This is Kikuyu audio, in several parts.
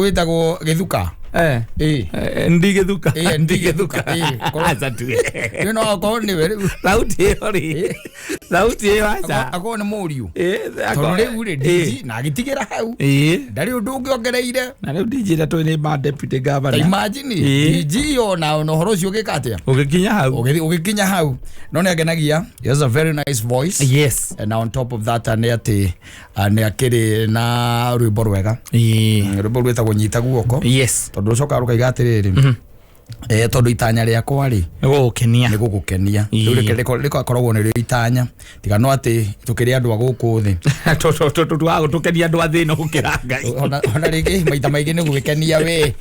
Wĩtagwo Gĩthuka. Ĩ. Ndigĩthuka. Ĩ, Ndigĩthuka, ĩ, Aca tuge. Rĩu no akorwo nĩwe rĩu. Thauti ĩyo rĩ, thauti ĩyo aca. Akorwo nĩ mũriũ. Ĩ, tondũ rĩu rĩ Ĩ. DG na agĩtigĩra hau. Ndarĩ ũndũ ũngĩ ongereire. Na rĩu DJ ĩrĩa tũĩ nĩ ma deputy governor. Imagine. DG ona ũhoro ũcio ũgĩka atĩa? Ũgĩkinya hau. Ũgĩkinya hau. No nĩ angenagia. He has a very nice voice. And on top of that nĩ atĩ nĩ akĩrĩ na rwĩmbo rwega. Rwĩmbo rwĩtagwo Nyita Guoko. Tondũ rũcokaga rũkaiga atĩrĩrĩ, tondũ itanya rĩakwa rĩ Nĩ gũgũkenia. Nĩ gũgũkenia. Rĩu rĩkoragwo nĩrĩo itanya, tiga no atĩ tũkĩrĩ andũ a gũkũ thĩ. Twaga gũtũkenia andũ a thĩ ĩno gũkĩra Ngai. Ona rĩngĩ maita maingĩ nĩ gwĩkenia we.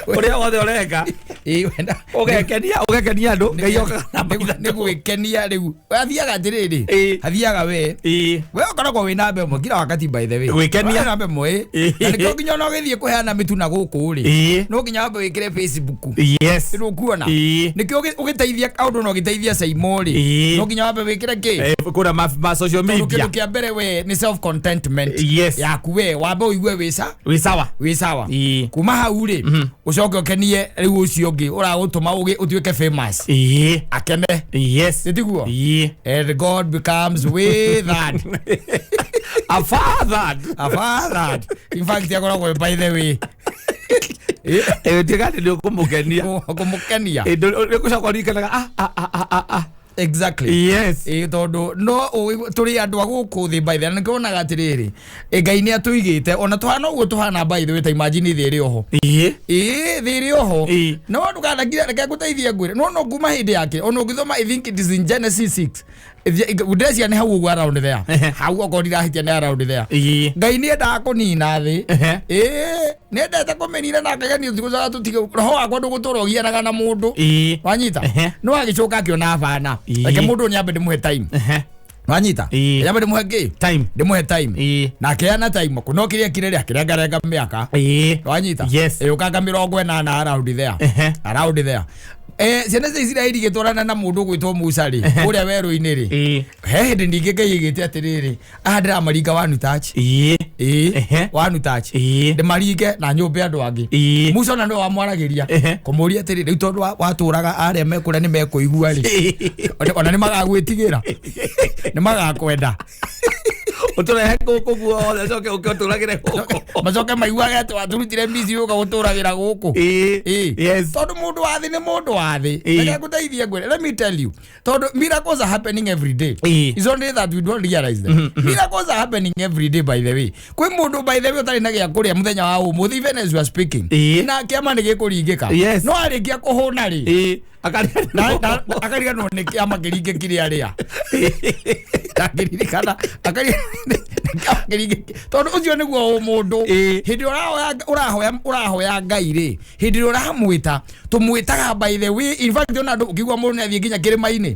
Ũrĩa wothe ũreka. Ĩ, wenda. Ũgekenia, ũgekenia andũ, Ngai okaga namba Nĩ 3. gwĩkenia rĩu athiaga atĩrĩrĩ. Athiaga we. We ũkoragwo wĩ namba ĩmwe kila wakati, by the way. Gwĩkenia. Wĩ namba ĩmwe, ĩ. Na nĩkĩo nginya ona ũgĩthiĩ kũheana mĩtu na gũkũ rĩ, no nginya wambe wĩkĩre Facebook. Nĩ ũkuona. Nĩkĩo ũgĩteithia kaũndũ na ũgĩteithia Saimo rĩ, no nginya wambe wĩkĩre kĩ? Kũrĩa ma social Tondũ media. kĩndũ kĩa mbere we nĩ self contentment yaku, we wambe ũigue wĩ sa Wĩ sawa. Wĩ sawa. Kuma hau rĩ, ũcoke ũkenie rĩu ũcio ũngĩ ũragũtũma ũtuĩke famous akene. Nĩ tiguo? And God becomes with that. A father. A father. In fact akoragwo, by the way. Tiga atĩ nĩ ũkũmũkenia. Kũmũkenia. Nĩ ũgũcoka ũririkanaga, ah, ah, ah, ah, ah, ah. Ĩ, tondũ no tũrĩ andũ a gũkũ thĩ, by the way, nĩkĩo wonaga atĩrĩrĩ, Ngai nĩ atũigĩte ona tũhana ũguo tũhana, by the way. Ta imagine thĩ ĩrĩ oho. Ĩ, thĩ ĩrĩ oho. No ndũkanakire, reke ngũteithie ngwĩre, no kuma hĩndĩ yake ona ũngĩthoma, I think it is in Genesis 6. Ndĩreciria nĩ hau ũguo, around there. Hau okorwo ndirahĩtia nĩ around there. Ngai nĩ endaga kũnina thĩ. Ĩ, nĩ endete kũmĩnina na akagenia ũtigũcoka tũtige roho wakwa ndũgũtũra ũgianaga na mũndũ. Wanyita? No agĩcoka akĩona bana, reke mũndũ ũyũ nyambe ndĩmũhe time. Wanyita? Nyambe ndĩmũhe kĩ? Time. Ndĩmũhe time. Na akĩheana time kũ no kĩrĩa kire rĩ akĩrengarenga mĩaka. Wanyita? Ĩũkanga 80 around there. Around there. Ciana cia Isiraeli igĩtwarana na mũndũ ũgwĩtwo Musa rĩ, kũrĩa werũ-inĩ rĩ, he hĩndĩ ningĩ Ngai aigĩte atĩrĩrĩ, aha ndĩramaringa one touch. Ĩ, one touch. Ndĩmaringe na nyũmbe andũ angĩ. Musa ona nĩwe wamwaragĩria kũmũria atĩrĩ, rĩu tondũ watũraga arĩa mekũrĩa nĩ mekũigua rĩ, ona nĩ magagwĩtigĩra, nĩ magakwenda. Ũtũrehe gũkũ guothe ũcoke ũke ũtũragĩre gũkũ. Macoke maiguage atĩ watũrutire Misiri ũka gũtũragĩra gũkũ. Tondũ mũndũ wa thĩ nĩ mũndũ wa thĩ. Reke ngũteithie ngwĩre, let me tell you, tondũ miracles are happening every day. It's only that we don't realize them. Miracles are happening every day, by the way. Kwĩ mũndũ, by the way, ũtarĩ na gĩa kũrĩa mũthenya wa ũmũthĩ, even as you are speaking, na kĩama nĩ gĩkũringĩka. No arĩkia kũhũna rĩ, akariganĩrwo nĩ kĩama kĩringe kĩrĩa arĩa ndangĩririkana, akariganĩrwo nĩ kĩama kĩringe, tondũ ũcio nĩguo ũmũndũ. Hĩndĩ ĩrĩa ũrahoya ũrahoya Ngai rĩ, hĩndĩ ĩrĩa ũramwĩta, tũmwĩtaga, by the way. In fact ona andũ ũkĩigua mũndũ nĩ athiĩ nginya kĩrĩma-inĩ.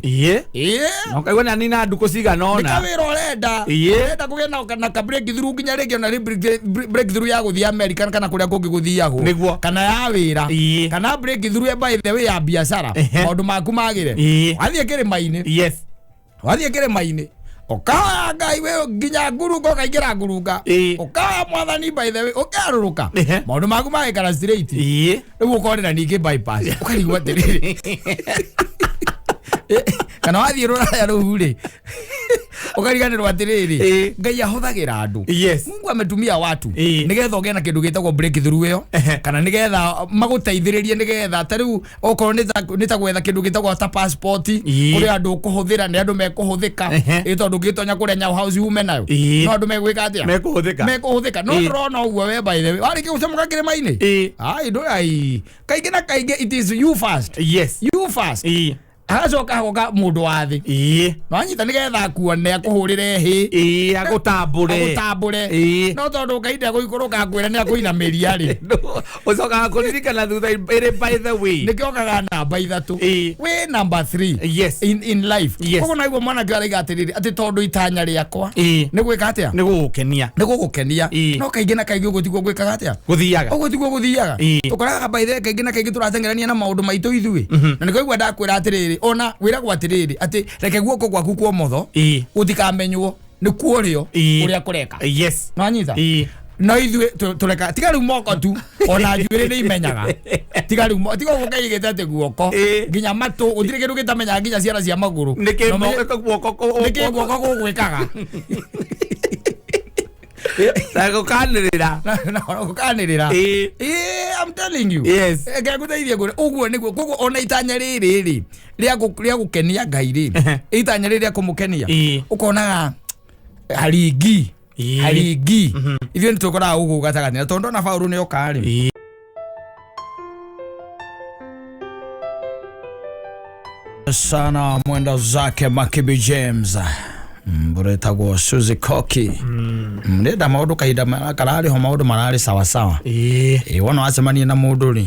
Na ũkaigua nĩ anina ndukũ cigana nĩ ũna. Kawĩra ũrenda. Ũrenda kũgĩa na ka breakthrough nginya rĩngĩ ona rĩ breakthrough ya gũthiĩ America kana kũrĩa kũngĩ gũthiagwo. Kana ya wĩra. Kana breakthrough ya, by the way, ya biacara. Maũndũ maku magĩre. Wathiĩ kĩrĩma-inĩ. Wathiĩ kĩrĩma-inĩ ũkahoya Ngai we nginya ngurunga ũkaingĩra ngurunga. Ũkahoya Mwathani, by the way, ũkerũrũka. Maũndũ maku magĩkara straight. Rĩu ũkorĩra ningĩ bypass, ũkarigwo atĩrĩrĩ, kana wathiĩ rũraya rũu rĩ, ũkariganĩrwo atĩrĩrĩ, Ngai ahũthagĩra andũ. Mungu ametumia watu nĩgetha ũgĩe na kĩndũ gĩtagwo breakthrough ĩyo, kana nĩgetha magũteithĩrĩrie, nĩgetha ta rĩu okorwo nĩ ta gwetha kĩndũ gĩtagwo ta passport. Kũrĩ andũ ũkũhũthĩra, nĩ andũ mekũhũthĩka. Ĩ, tondũ ũngĩtonya kũrĩa Nyau House ume nayo, no andũ megwĩka atĩa? Mekũhũthĩka. Mekũhũthĩka. No ndĩrona ũguo we, by the way, warĩkia gũcemũka kĩrĩma-inĩ, ai ndũ ai kaingĩ na kaingĩ it is you first. You first. Hagacoka hagoka mũndũ wa thĩ. Wanyita? Nĩgetha akuone, akũhũrĩre hĩ. Agũtambũre. Agũtambũre. No tondũ Ngai ndegũikũrũka akwĩra nĩ akũinamĩria rĩ, Ũcokaga kũririkana thutha ĩrĩ, by the way. Nĩkĩokaga namba 3. Wĩ number 3 in life. Koguo naiguo mwanake araiga atĩrĩrĩ, atĩ tondũ itanya rĩakwa nĩ gwĩka atĩa? Nĩ gũgũkenia. Nĩ gũgũkenia. No kaingĩ na kaingĩ ũguo tiguo gwĩkaga atĩa? Gũthiaga. Ũguo tiguo gũthiaga. Tũkoraga, by the way, kaingĩ na kaingĩ tũrateng'erania na maũndũ maitũ ithuĩ, na nĩkĩo igua ndakwĩra atĩrĩrĩ, ona wĩragwo atĩrĩrĩ, atĩ reke guoko gwaku kwa ũmotho gũtikamenywo nĩ kuo ũrĩo ũrĩa kũreka. Nwanyita? No ithuĩ tũreka tiga rĩu moko tu, ona njuĩrĩ nĩ imenyaga. Tiga rĩu tiga ũguo kaigĩte atĩ guoko, nginya matũ, gũtirĩ kĩndũ gĩtamenyaga nginya ciara cia magũrũ. Nĩkĩ No guoko nĩkĩ guoko gũgwĩkaga? Na gũkanĩrĩra. Na gũkanĩrĩra. I'm telling you. Yes. Ngegũteithia ngwĩre, ũguo nĩguo, koguo ona itanya rĩrĩ rĩ, rĩa gũkenia Ngai rĩ, itanya rĩrĩ rĩa kũmũkenia, ũkonaga haringi. Haringi. Ithuĩ nĩ tũkoraga ũguo gatagatĩ, na tondũ ona Paũlũ nĩ oka rĩ. Sana mwenda zake Makibi James. Mburetagwo Suzy Koki. Ndenda maũndũ kahinda kararĩ ho maũndũ mararĩ sawa sawa. Wona wacemania na mũndũ rĩ,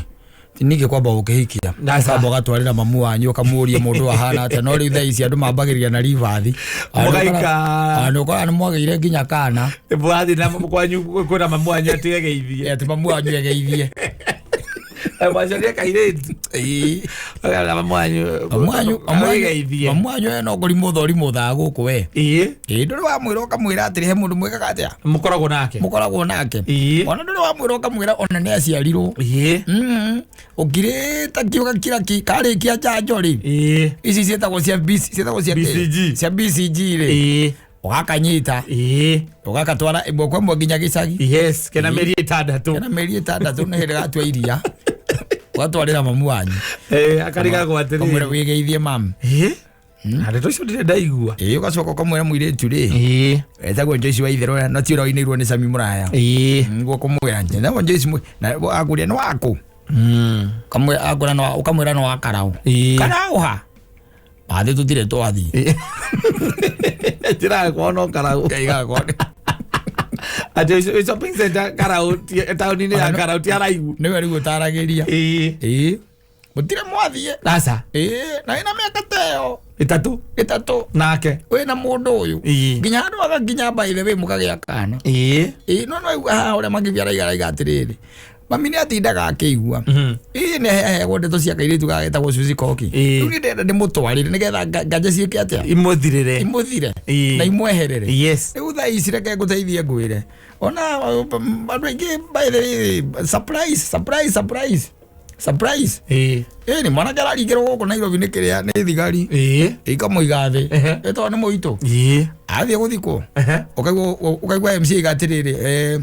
ningĩ kwamba gũkĩhikia. Kwamba ũgatwarĩra mamu wanyu ũkamũũria mũndũ ahana atĩa, no rĩu thaa ici andũ mambagĩrĩria na ribathi. Mũgaikara. Nĩ ũkoraga nĩ mwagĩire nginya kana. Mũrathiĩ na kwanyu kwĩra mamu wanyu atĩ egeithie. Atĩ mamu wanyu egeithie. Mwacaria kairĩtu. Ũkera mamu wanyu. Mamu egeithie. wanyu we no kũrimũ thorimũ thaa gũkũ we. Ndũrĩ wamwĩra ũkamwĩra atĩrĩ he mũndũ mwĩkaga atĩa? Mũkoragwo nake. Mũkoragwo nake. Ona ndũrĩ wamwĩra ũkamwĩra ona nĩ aciarirwo. Ũkirĩte ki ũgakira ki, karĩkia njanjo rĩ. Ici ciĩtagwo cia B C, ciĩtagwo cia BCG. Cia BCG rĩ. Ũgakanyita. Ũgagatwara ĩmwe kwa ĩmwe nginya gĩcagi. Yes, kena mĩeri ĩtandatũ. Kena mĩeri ĩtandatũ nĩ hĩndĩ gatua iria. Ũgatwarĩra mamu wanyu. Akarigagwo atĩrĩrĩ. Ũkamwĩra wĩgeithie mamu. Na ndeto icio ndirĩ ndaigua. Ũgacoka ũkamwĩra mũirĩtu rĩ. Etagwo Joyce wa Itherũ, na ti ũrĩa ũinĩirwo nĩ Sami Mũraya. Nĩguo kũmwĩra nje. Etagwo Joyce na akũria nĩ waku. Ũkamwĩra, akũra nĩ wa, ũkamwĩra nĩ wa Karau. Karau ha? Bathi tũtirĩ twathiĩ. Njĩra yakwa no Karau. Ngai gakwa. Atĩ shopping center Karau, taũni-inĩ ya Karau ti araihu. Nĩwe rĩu ũtaragĩria. Mũtirĩ mwathiĩ. Aca. Na wĩna mĩaka ta ĩyo. Ĩtatũ. Ĩtatũ. Nake. Wĩna mũndũ ũyũ. Nginya andũ agakinya by the way mũkagĩa kana. No no haha ũrĩa Makibi araiga araiga atĩrĩrĩ. Mami nĩ atindaga akĩigua. Nĩ aheagwo ndeto cia kairĩtu gagetagwo Suzy Koki. Rĩu nĩ ndĩrenda ndĩmũtwarĩre nĩgetha nganja ciĩke atĩa? Imũthirĩre. Imũthire. Na imweherere. Yes. Rĩu thaa ici reke ngũteithie ngwĩre. Ona andũ aingĩ by the way, surprise, surprise, surprise. Surprise. Nĩ mwanake araringĩrwo gũkũ Nairobi nĩ kĩrĩa, nĩ thigari. Ikamũiga thĩ. Tondũ nĩ mũitũ. Athiĩ gũthikwo. Ũkaigua MC aiga atĩrĩrĩ,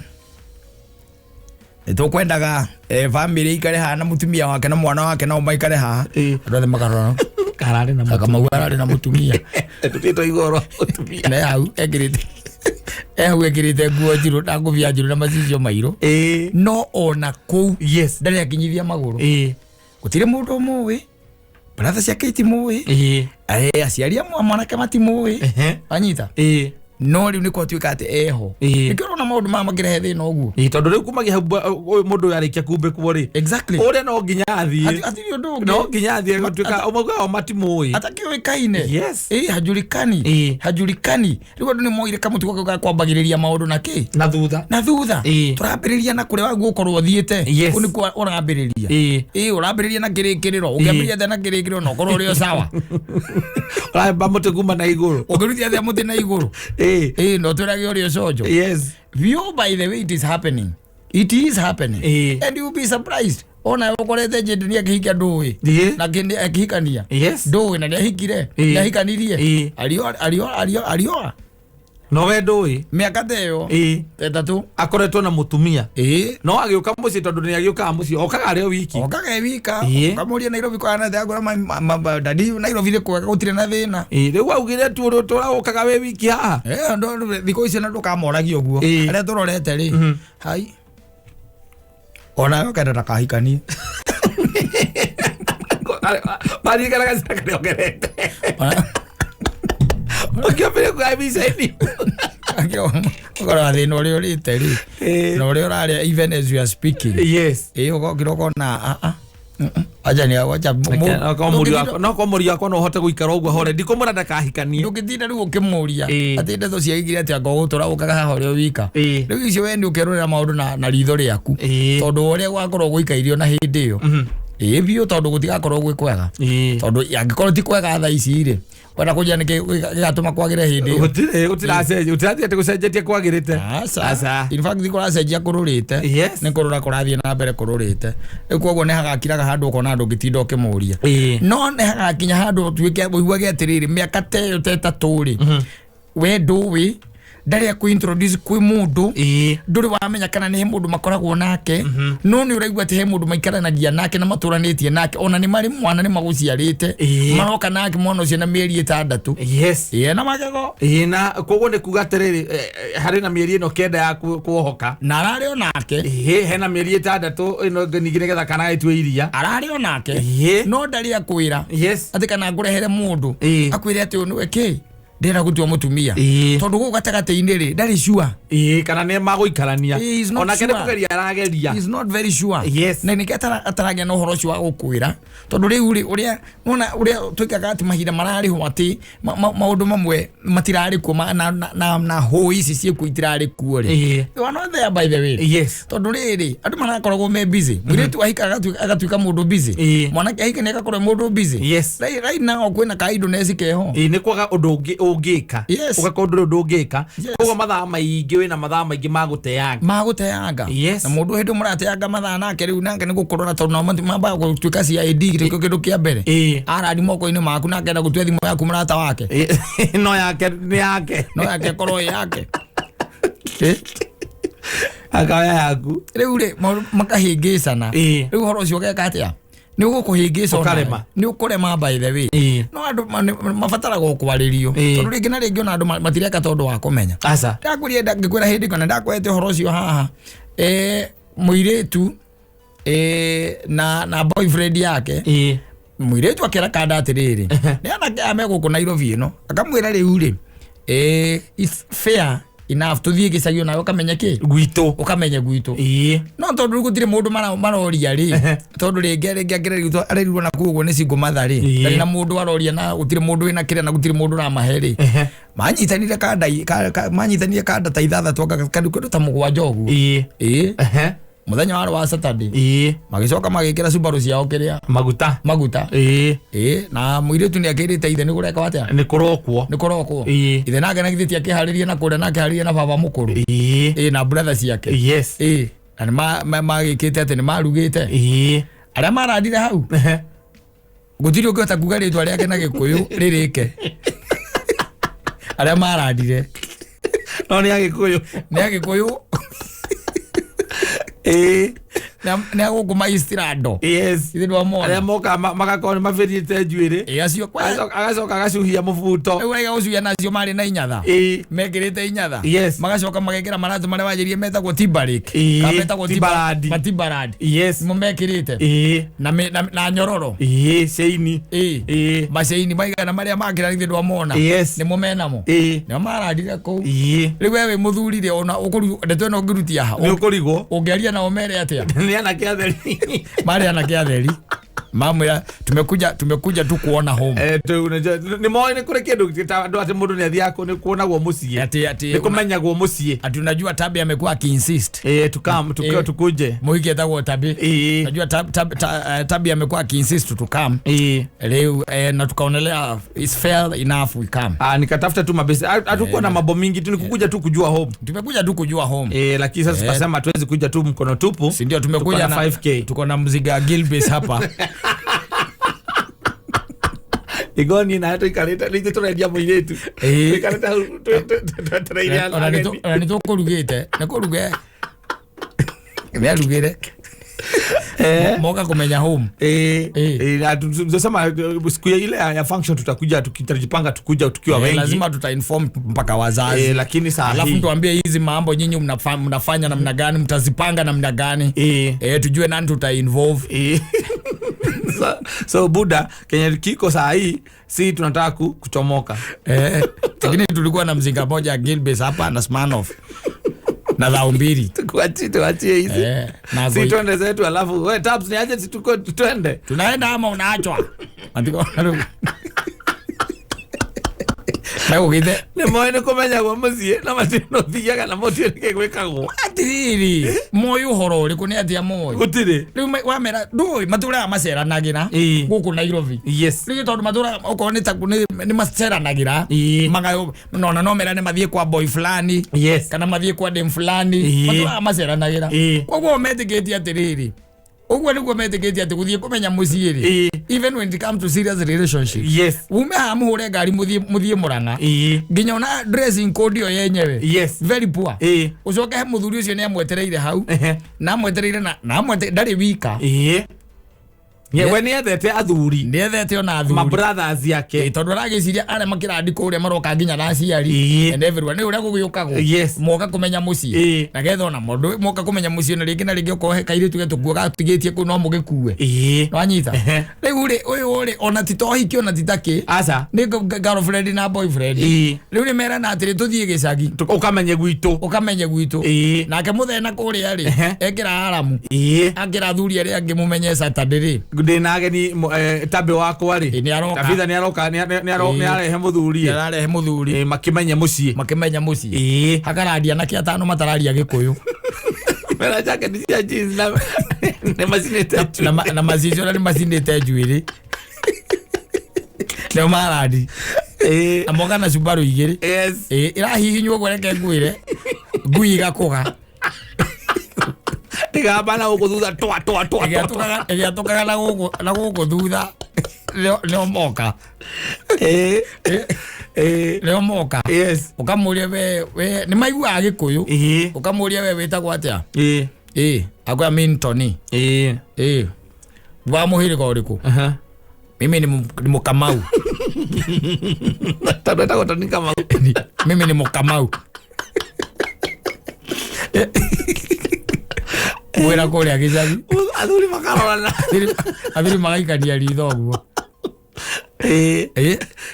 nĩ tũkwendaga, family ikare haha na mũtumia wake na mwana wake nao maikare haha. Andũ othe makarora. Kararĩ na mũtumia. Kamau ararĩ na mũtumia. Tũthiĩ twaigua ũhoro wa mũtumia. Na hau ekĩrĩte. Hau ekĩrĩte nguo njirũ na ngũbia njirũ na macicio mairũ. No ona kũu, ndarĩ akinyithia magũrũ. Gũtirĩ mũndũ ũmũĩ. Brother ciake itimũĩ. Aciari a mwanake matimũĩ. Anyita? No rĩu nĩ gwatuĩka atĩ eho. Nĩkĩo ũrona maũndũ maya makĩrehe thĩna ũguo. Tondũ rĩu kumagia hau ũyũ mũndũ ũyũ arĩkia kumbĩkwo rĩ. Ũrĩa no nginya athiĩ. Hatirĩ ũndũ ũngĩ. No nginya athiĩ gũtuĩka ũmwe wao matimũĩ. Atakĩũĩkaine. Hajulikani. Hajulikani. Rĩu andũ nĩ moire kamũtugo kau ga kwambagĩrĩria maũndũ na kĩ? Na thutha. Na thutha. Tũrambĩrĩria na kũrĩa wagũkorwo ũthiĩte. Kũu nĩkuo ũrambĩrĩria. Ũrambĩrĩria na kĩrĩkĩrĩro. Ũngĩambĩrĩria atĩa na kĩrĩkĩrĩro na ũkorwo ũrĩ o sawa. Ũramba mũtĩ kuma na igũrũ. Ũngĩrutia atĩa mũtĩ na igũrũ? No twĩrage ũrĩ ũconjo. View by the way it is happening. It is happening. And you'll be surprised. Ona ũkorete Jane nĩ akĩhikia ndũĩ. Na akĩhikania. Ndũĩ na nĩahikire. Nĩahikanirie. Arioa, arioa, arioa, arioa. No we ndũĩ. Mĩaka ta ĩyo. Ĩtatũ. Akoretwo na mũtumia. No agĩũka mũciĩ tondũ nĩ agĩũkaga mũciĩ. Okaga arĩ o wiki. Okaga e wika. Ũkamũria Nairobi kwa na thĩ, dadi, Nairobi nĩ kwega, gũtirĩ na thĩna. Rĩu augire tu ũrĩa ũtũraga wĩ wiki haha. Thikũ ici na ndũkamoragia ũguo. Arĩa tũrorete rĩ. Hai. Ona we ũkenda ndakahikanie. Maririkanaga ciana karĩa ongerete. Ũkĩambĩrĩria kuoya mbica ĩni. Ũkorwo thĩna ũrĩa ũrĩte rĩ. Na ũrĩa ũrarĩa even as you are speaking. Ũgokĩra ũkona, Acha ni, acha Reke, no korwo mũriũ wakwa, no korwo mũriũ wakwa no ũhote gũikara ũguo hore. Ndikũmwĩra ndakahikanie. Ndũngĩtinda rĩu ũkĩmũria. Atĩ ndeto cia igĩrĩ atĩ anga ũgũtũra ũkaga haha ũrĩ o wika. Rĩu icio we nĩ ũkerorera maũndũ na ritho rĩaku. Tondũ ũrĩa gwakorwo gũikairio na hĩndĩ ĩyo. Biũ tondũ gũtigakorwo gwĩ kwega. Tondũ angĩkorwo ti kwega thaa ici rĩ, Wenda kũnjĩra nĩkĩ gĩgatũma kwagĩre hĩndĩ ĩyo? Gũtirĩ gũtiracenjia, gũtirathiĩ atĩ gũcenjetie kwagĩrĩte. Aca. Aca. In fact kũracenjia kũrũrĩte. Yes. Nĩ kũrũra kũrathiĩ na mbere kũrũrĩte. Rĩu koguo nĩ hagakiraga handũ ũkona ndũngĩtinda ũkĩmũria. Ĩĩ. No nĩ hagakinya handũ ũtuĩke ũiguage atĩrĩrĩ, mĩaka ta ĩyo ta 3 rĩ, we ndũĩ, ndarĩ akũ introduce kwĩ mũndũ, ndũrĩ wamenya kana nĩ he mũndũ makoragwo nake, no nĩ ũraigua atĩ he mũndũ maikaranagia nake na matũranĩtie nake, ona nĩ marĩ mwana, nĩ magũciarĩte, maroka nake mwana ũcio na mĩeri 6. Yes. Ĩĩ, na magego. Ĩĩ, na koguo nĩ kuga atĩrĩrĩ, harĩ na mĩeri ĩno 9 ya kuohoka. Na ararĩ o nake. Ĩĩ, hena mĩeri 6 ĩno ĩngĩ ningĩ nĩgetha kana gagĩtue iria. Ararĩ o nake. Ĩĩ. No ndarĩ akwĩra Yes. atĩ kana ngũrehere mũndũ, Ĩĩ. akwĩre atĩ ũyũ nĩwe kĩ ndĩrenda gũtua mũtumia, Ĩĩ. tondũ gũkũ gatagatĩ-inĩ rĩ, ndarĩ sure. Ĩĩ, kana nĩ magũikarania. He is not Onake nĩ sure. kũgeria arageria. He is not very sure. Yes. Na nĩkĩo ataragĩa na ũhoro ũcio wa gũkwĩra, tondũ rĩu rĩ, ũrĩa nona ũrĩa twĩkaga atĩ mahinda mararĩhwo atĩ maũndũ mamwe matirarĩ kuo, na hũ ici ciĩkuo itirarĩ kuo rĩ. Ĩĩ. They were not there, by the way. Yes. Tondũ rĩrĩ, andũ marakoragwo me busy. Mũirĩtu ahika agatuĩka mũndũ busy. Ĩĩ. Mwanake ahika nĩ agakorwo mũndũ busy. Yes. Right now kwĩna ka idleness keho. Ĩĩ, nĩ kwaga ũndũ ũngĩ ũngĩka. Yes. Ũgakorwo ndũrĩ ũndũ ũngĩka. Yes. Koguo mathaa maingĩ, wĩna mathaa maingĩ ma gũteanga. Magũteanga. Yes. Na mũndũ hĩndĩ mũrateanga mathaa nake rĩu, nake nĩ gũkũrora, tondũ nao mambaga gũtuĩka CID, nĩkĩo kĩndũ kĩa mbere. Ĩĩ. Arari moko-inĩ maku, nake enda gũtua thimũ yaku mũrata wake. Ĩĩ, no yake nĩ yake. No yake ĩkorwo ĩ yake. Akaya yaku. Rĩu rĩ, maũndũ makahĩngĩcana. Ĩĩ. Rĩu ũhoro ũcio ũgeka atĩa? Nĩ ũgũkũhĩngĩca onawe. Ũkarema. Nĩ ũkũrema, by the way. Ĩĩ. No andũ mabataraga kwarĩrio, Ĩĩ. tondũ rĩngĩ na rĩngĩ ona andũ matireka tondũ wa kũmenya. Aca. Ndakwĩria, ngĩkwĩra hĩndĩ kana ndakwete ũhoro ũcio haha, mũirĩtu na boyfriend yake. Ĩĩ. Mũirĩtu akĩra kanda atĩrĩrĩ, nĩ anake aya me gũkũ Nairobi ĩno, akamwĩra rĩu rĩ, it's fair enough tũthiĩ gĩcagi onawe ũkamenye kĩ, Gwitũ. Ũkamenye gwitũ. Ĩĩ. No tondũ rĩu gũtirĩ mũndũ maroria rĩ, tondũ rĩngĩ rĩngĩ akĩrerirwo arerirwo na kũu ũguo nĩ single mother rĩ, Ĩĩ. ndarĩ na mũndũ aroria, na gũtirĩ mũndũ wĩna kĩrĩa, na gũtirĩ mũndũ ũramahe rĩ. Manyitanire kanda ta 6 anga kĩndũ ta 7 ũguo. Ĩĩ. Ĩĩ. Mũthenya warĩ wa Saturday. Ĩĩ. Magĩcoka magĩkĩra Subaru ciao kĩrĩa, Maguta. Maguta. Ĩĩ. Ĩĩ, na mũirĩtu nĩ akĩrĩte ithe nĩ kũreka atĩa? Nĩ kũrokwo. Nĩ kũrokwo. Ĩĩ. Ithe nake na githĩ ti akĩharĩrie na kũrĩa, na akĩharĩrie na baba mũkũrũ. Ĩĩ. Ĩĩ, na brother ciake. Yes. Ĩĩ, na nĩ magĩkĩte atĩ nĩ marugĩte. Ĩĩ. Arĩa marandire hau, gũtirĩ ũngĩhota kuga rĩtwa rĩake na Gĩkũyũ rĩrĩke, arĩa marandire. No nĩ Agĩkũyũ. Nĩ Agĩkũyũ. Ĩĩ. Nĩ agũkũ ma Eastlando. Yes. Ithe Arĩa ndwamona? moka magakorwo nĩ mabĩrĩte njuĩrĩ. Ĩĩ, acio kwa Agacoka agacuhia mũbuto. Rĩu raiga gũcuhia nacio marĩ na inyatha. Ĩĩ. Mekĩrĩte inyatha. Yes. Magacoka magekĩra maratũ marĩa wanjĩrie metagwo Timberlake. Ĩĩ, Kana metagwo Timberland. Timberland. Yes. Nĩmo mekĩrĩte. Ĩĩ. Na nyororo. Ĩĩ, ceini. Ĩĩ. Ĩĩ. Maceini maigana marĩa makĩra, githĩ ndwamona? Yes. Nĩmo menamo. Ĩĩ. Nĩmo marandire kũu. Ĩĩ. Rĩu we wĩ mũthuri rĩ, ona ndeto ĩno ũngĩrutia ha? Nĩ ũkũrigwo. Ũngĩaria nao mere atĩa? Nĩ anake atheri. Marĩ anake atheri, mamwĩra tumekuja tu kuona home. Eh, nĩ moĩ nĩ kũrĩ kĩndũ ta andũ atĩ mũndũ nĩ athiaga nĩ kuonagwo mũciĩ. Ati Nĩ kũmenyagwo mũciĩ. Ati unajua Tabi amekuwa akiinsist. Ĩĩ, tukam tukuje. Mũhiki etagwo Tabi. Ĩĩ. Unajua Tabi amekuwa akiinsist to come. Ĩĩ. Rĩu na tukaonelea it's fair enough we come. Ah, nikatafuta tu mabesi. Hatukuwa na mambo mingi tu, ni kukuja tu kujua home. Tumekuja tu kujua home. Eh, lakini sasa tukasema hatuwezi kuja tu mkono tupu. Si ndio tumekuja Tuko na na 5K. Tuko na mziga ya Gilbis hapa. Igoni na tuikarĩte ningĩ tũrendia mũirĩtu. Ĩĩ. Tuikarĩte hau twetereire Ona ageni. ona nĩ tũkũrugĩte, nĩ kũruge nĩ arugĩre. Moka kumenya home. Eh, Eh. eh, na tunasema siku ya ile ya function tutakuja, tukitajipanga tukuja tukiwa wengi. Lazima tutainform mpaka wazazi. Eh, lakini saa Alafu hii tuambie hizi mambo nyinyi mnafanya namna gani, mtazipanga namna gani. Eh. Tujue nani tuta involve. Eh. So buda kenye kiko saa hii, si tunataka kuchomoka. Lakini tulikuwa na mzinga moja ya Gilbis hapa na Smirnoff na 20,000. Tuachie hizi. Na Si twende zetu, alafu we tabs ni aje, si tuko twende. Tunaenda ama unaachwa? Andiko. Megũgĩte Nĩ moĩ nĩ kũmenyagwo mũciĩ na matirĩ na ũthiaga na mũtiĩ nĩkĩ gwĩkagwo. Atiriri, moĩ ũhoro ũrĩkũ? Nĩ atĩa moĩ? Gũtirĩ. Rĩu wamera ndũĩ matũraga maceranagĩra gũkũ Nairobi. Rĩu tondũ matũraga okorwo nĩ ta nĩ maceranagĩra, nona no merane mathiĩ kwa boy fulani kana mathiĩ kwa dem fulani, matũraga maceranagĩra. Koguo metĩkĩtie atĩrĩrĩ, ũguo nĩguo metĩkĩtie atĩ gũthiĩ kũmenya mũciĩ rĩ, even when it comes to serious relationship, ume haha mũhũre ngari mũthiĩ Mũrang'a, nginya ona dressing code ĩyo yenyewe, very poor. Ũcoke he mũthuri ũcio nĩ amwetereire hau, na amwetereire na ndarĩ wika. We nĩ endete athuri. Nĩ ethete ona athuri. Ma brothers yake. Tondũ aragĩciria arĩa makĩrandi kũrĩa maroka nginya na aciari and everyone, nĩ ũrĩa gũgĩũkagwo, moka kũmenya mũciĩ, na getha ona mũndũ moka kũmenya mũciĩ na rĩngĩ na rĩngĩ okorwo he kairĩtu getũkuo gatigĩtie kũu no mũgĩkue. Nwanyita? Rĩu rĩ, ũyũ rĩ, ona ti tohiki ona ti takĩ. Aca. Nĩ girlfriend na boyfriend. Rĩu nĩ merana atĩrĩ, tũthiĩ gĩcagi. Ũkamenye gwitũ. Ũkamenye gwitũ. Nake mũthena kũrĩa rĩ, ekĩra aramu, akĩra athuri arĩa angĩ, mũmenye Saturday rĩ, Ndĩna ageni, tabe wakwa rĩ. Nĩ aroka. Tabitha nĩ aroka, nĩ arehe mũthuri. Nĩ ararehe mũthuri. Makĩmenye mũciĩ. Makĩmenya mũciĩ. Hakararia anake atano matararia Gĩkũyũ. Mena jacket cia jeans na nĩ macinĩte. Na macicio na nĩ macinĩte njuĩrĩ, nĩo marandi. Na moka na cumbarũ igĩrĩ. Ĩrahihinywo ũguo, reke ngwĩre, ngui igakũga. Ĩgamba na gũkũ thutha twa twa twa twa. Ĩgĩatũkaga na gũkũ thutha, nĩo moka. Nĩo moka. Ũkamũria we nĩ maiguaga Gĩkũyũ. Ũkamũria, we wĩtagwo atĩa? Akwĩra Mintoni. Wa mũhĩrĩga ũrĩkũ? Mimi ni Mũkamau. Tondũ etagwo Tony Kamau. Mimi ni Mũkamau mwĩra kũrĩa gĩcagi. Athuri makarorana. Athuri magaikania ritho ũguo.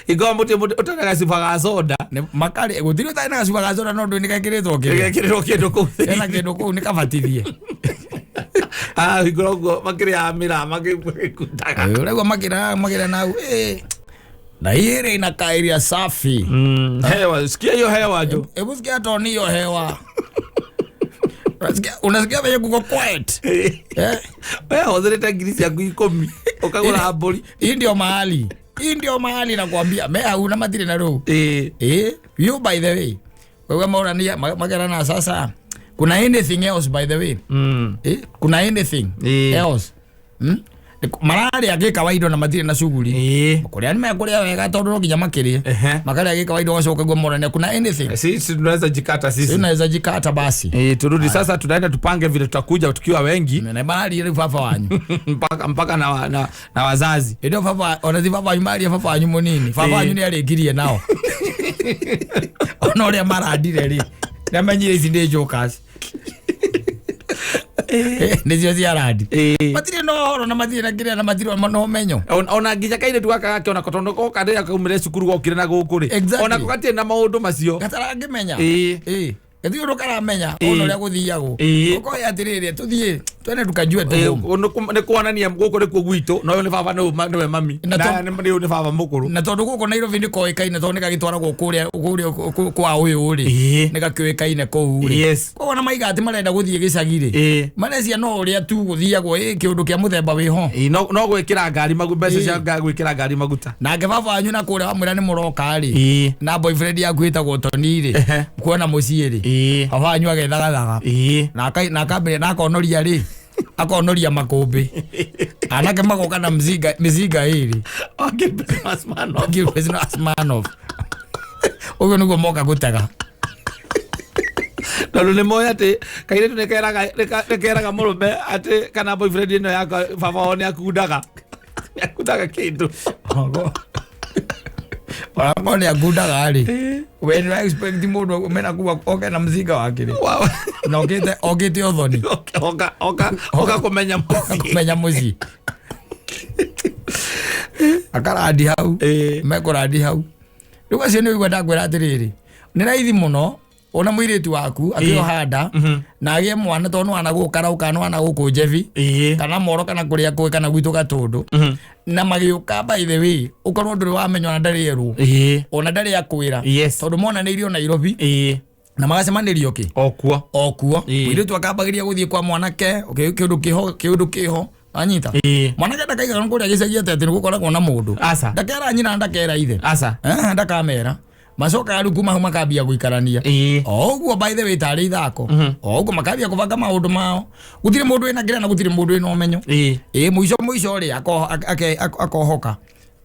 Ingorwo mũtĩ ũtarĩ na gacuba ga soda. Makarĩ gũtirĩ ũtarĩ na gacuba ga soda, no ndũĩ nĩ gekĩrĩtwo kĩrĩa. Gekĩrĩrwo kĩndũ kũu. Hena kĩndũ kũu nĩ kabatithie. Ah, hingũra ũguo makĩrĩaga mĩraa magĩkundaga. Ũraigua makĩra nau, na hii area inakaa area safi. Hewa, sikia hiyo hewa jo. Hebu sikia toni hiyo hewa. Unasikia venye kuko quiet, eh? We hũthĩrĩte ngiri ciaku 10 ũkagũra mbũri. Hii ndio mahali, hii ndio mahali nakwambia me hauna matirĩ na rĩu. You, by the way, wewe maurania magerana sasa, kuna anything else, by the way? Kuna anything else? Mararĩa gĩkawaida na matirĩ na shughuli. Kũrĩa nĩ mekũrĩa wega tondũ no nginya makĩrĩe. Makarĩa gĩkawaida, ũgacoka guo morania kuna anything. Sisi tunaweza jikata sisi. Unaweza jikata basi. Turudi sasa, tunaenda tupange vile tutakuja tukiwa wengi. Na mararia rĩu baba wanyu. Mpaka na wazazi. Ĩndo baba, ona ti baba wanyu maria, baba wanyu mũnini, baba wanyu nĩ arĩkirie nao, ona ũrĩa marandire rĩ, nĩamenyire ici nĩ jokers. Nĩcio ciarandi. Matirĩ na ũhoro na matirĩ na kĩrĩa na matirĩ na ũmenyo. Ona nginya kairĩtu gaka gakĩona tondũ goka rĩrĩa kaumire cukuru gokire na gũkũ rĩ, ona ko gatirĩ na maũndũ macio. Gatarangĩmenya. Gĩtirĩ ũndũ karamenya ona ũrĩa gũthiagwo. Ũkoya atĩrĩrĩ, tũthiĩ twende tukajue tu. Nĩ kuonania gũkũ nĩkuo gwitũ na ũyũ nĩ baba, nĩwe mami. Na na nĩ ũyũ nĩ baba mũkũrũ. Na tondũ gũkũ Nairobi nĩ koĩkaine, tondũ nĩ gagĩtwaragwo kũrĩa kwa ũyũ rĩ, nĩ gakĩũĩkaine kũu rĩ. Koguo na maiga atĩ marenda gũthiĩ gĩcagi rĩ, marecia no ũrĩa tu gũthiagwo, kĩũndũ kĩa mũthemba wĩho. No gwĩkĩra ngari mbeca cia gwĩkĩra ngari maguta. Nake baba wanyu na kũrĩa wamwĩra nĩ mũroka rĩ, na boyfriend yaku ĩtagwo Toni rĩ, kuona mũciĩ rĩ, baba wanyu agethagathaga na akambĩrĩria na akonoria rĩ, akonoria makũmbĩ, anake magoka na mzinga mĩcinga ĩrĩ. Okay, Asmanov ũguo nĩguo moka gũtega. Tondũ nĩ moĩ atĩ kairĩtu nĩ keraga mũrũme atĩ kana boyfriend ĩno yakwa baba wao nĩ akundaga kĩndũ. Onakorwo nĩ akundaga rĩ, we nĩ expect mũndũ mena kuwa oke na mzinga wake rĩ, na okĩte ũthoni. Oka kũmenya mũciĩ. Kũmenya mũciĩ, akarandi hau. Mekũrandi hau rĩu, acio nĩ ũigua ndakwĩra atĩrĩrĩ, nĩ raithi mũno. Ona mũirĩtu waku akĩoha nda na agĩe mwana tondũ nĩwana gũkũ Karauka, nĩwana gũkũ Njebi kana Moro kana kũrĩa kũĩ kana gwitũ Gatũndũ, na magĩũka, by the way, ũkorwo ndũrĩ wamenya, ona ndarĩ erwo, ona ndarĩ akwĩra, tondũ monanĩirio Nairobi na magacemanĩrio kĩ? O kuo. O kuo. Mũirĩtu akambagĩria gũthiĩ kwa mwanake, kĩũndũ kĩho, kĩũndũ kĩho anyita. Mwanake ndakaigaga kũrĩa gĩcagi atĩ nĩ gũkoragwo na mũndũ. Aca. Ndakera nyina, ndakera ithe. Aca. Ndakamera. Macokaga rĩu kuma hau makambia gũikarania o ũguo, by the way, tarĩ ithako, o ũguo makambia kũbanga maũndũ mao. Gũtirĩ mũndũ wĩna kĩrĩa na gũtirĩ mũndũ wĩna ũmenyo. Ĩ mũico mũico rĩ, akohoka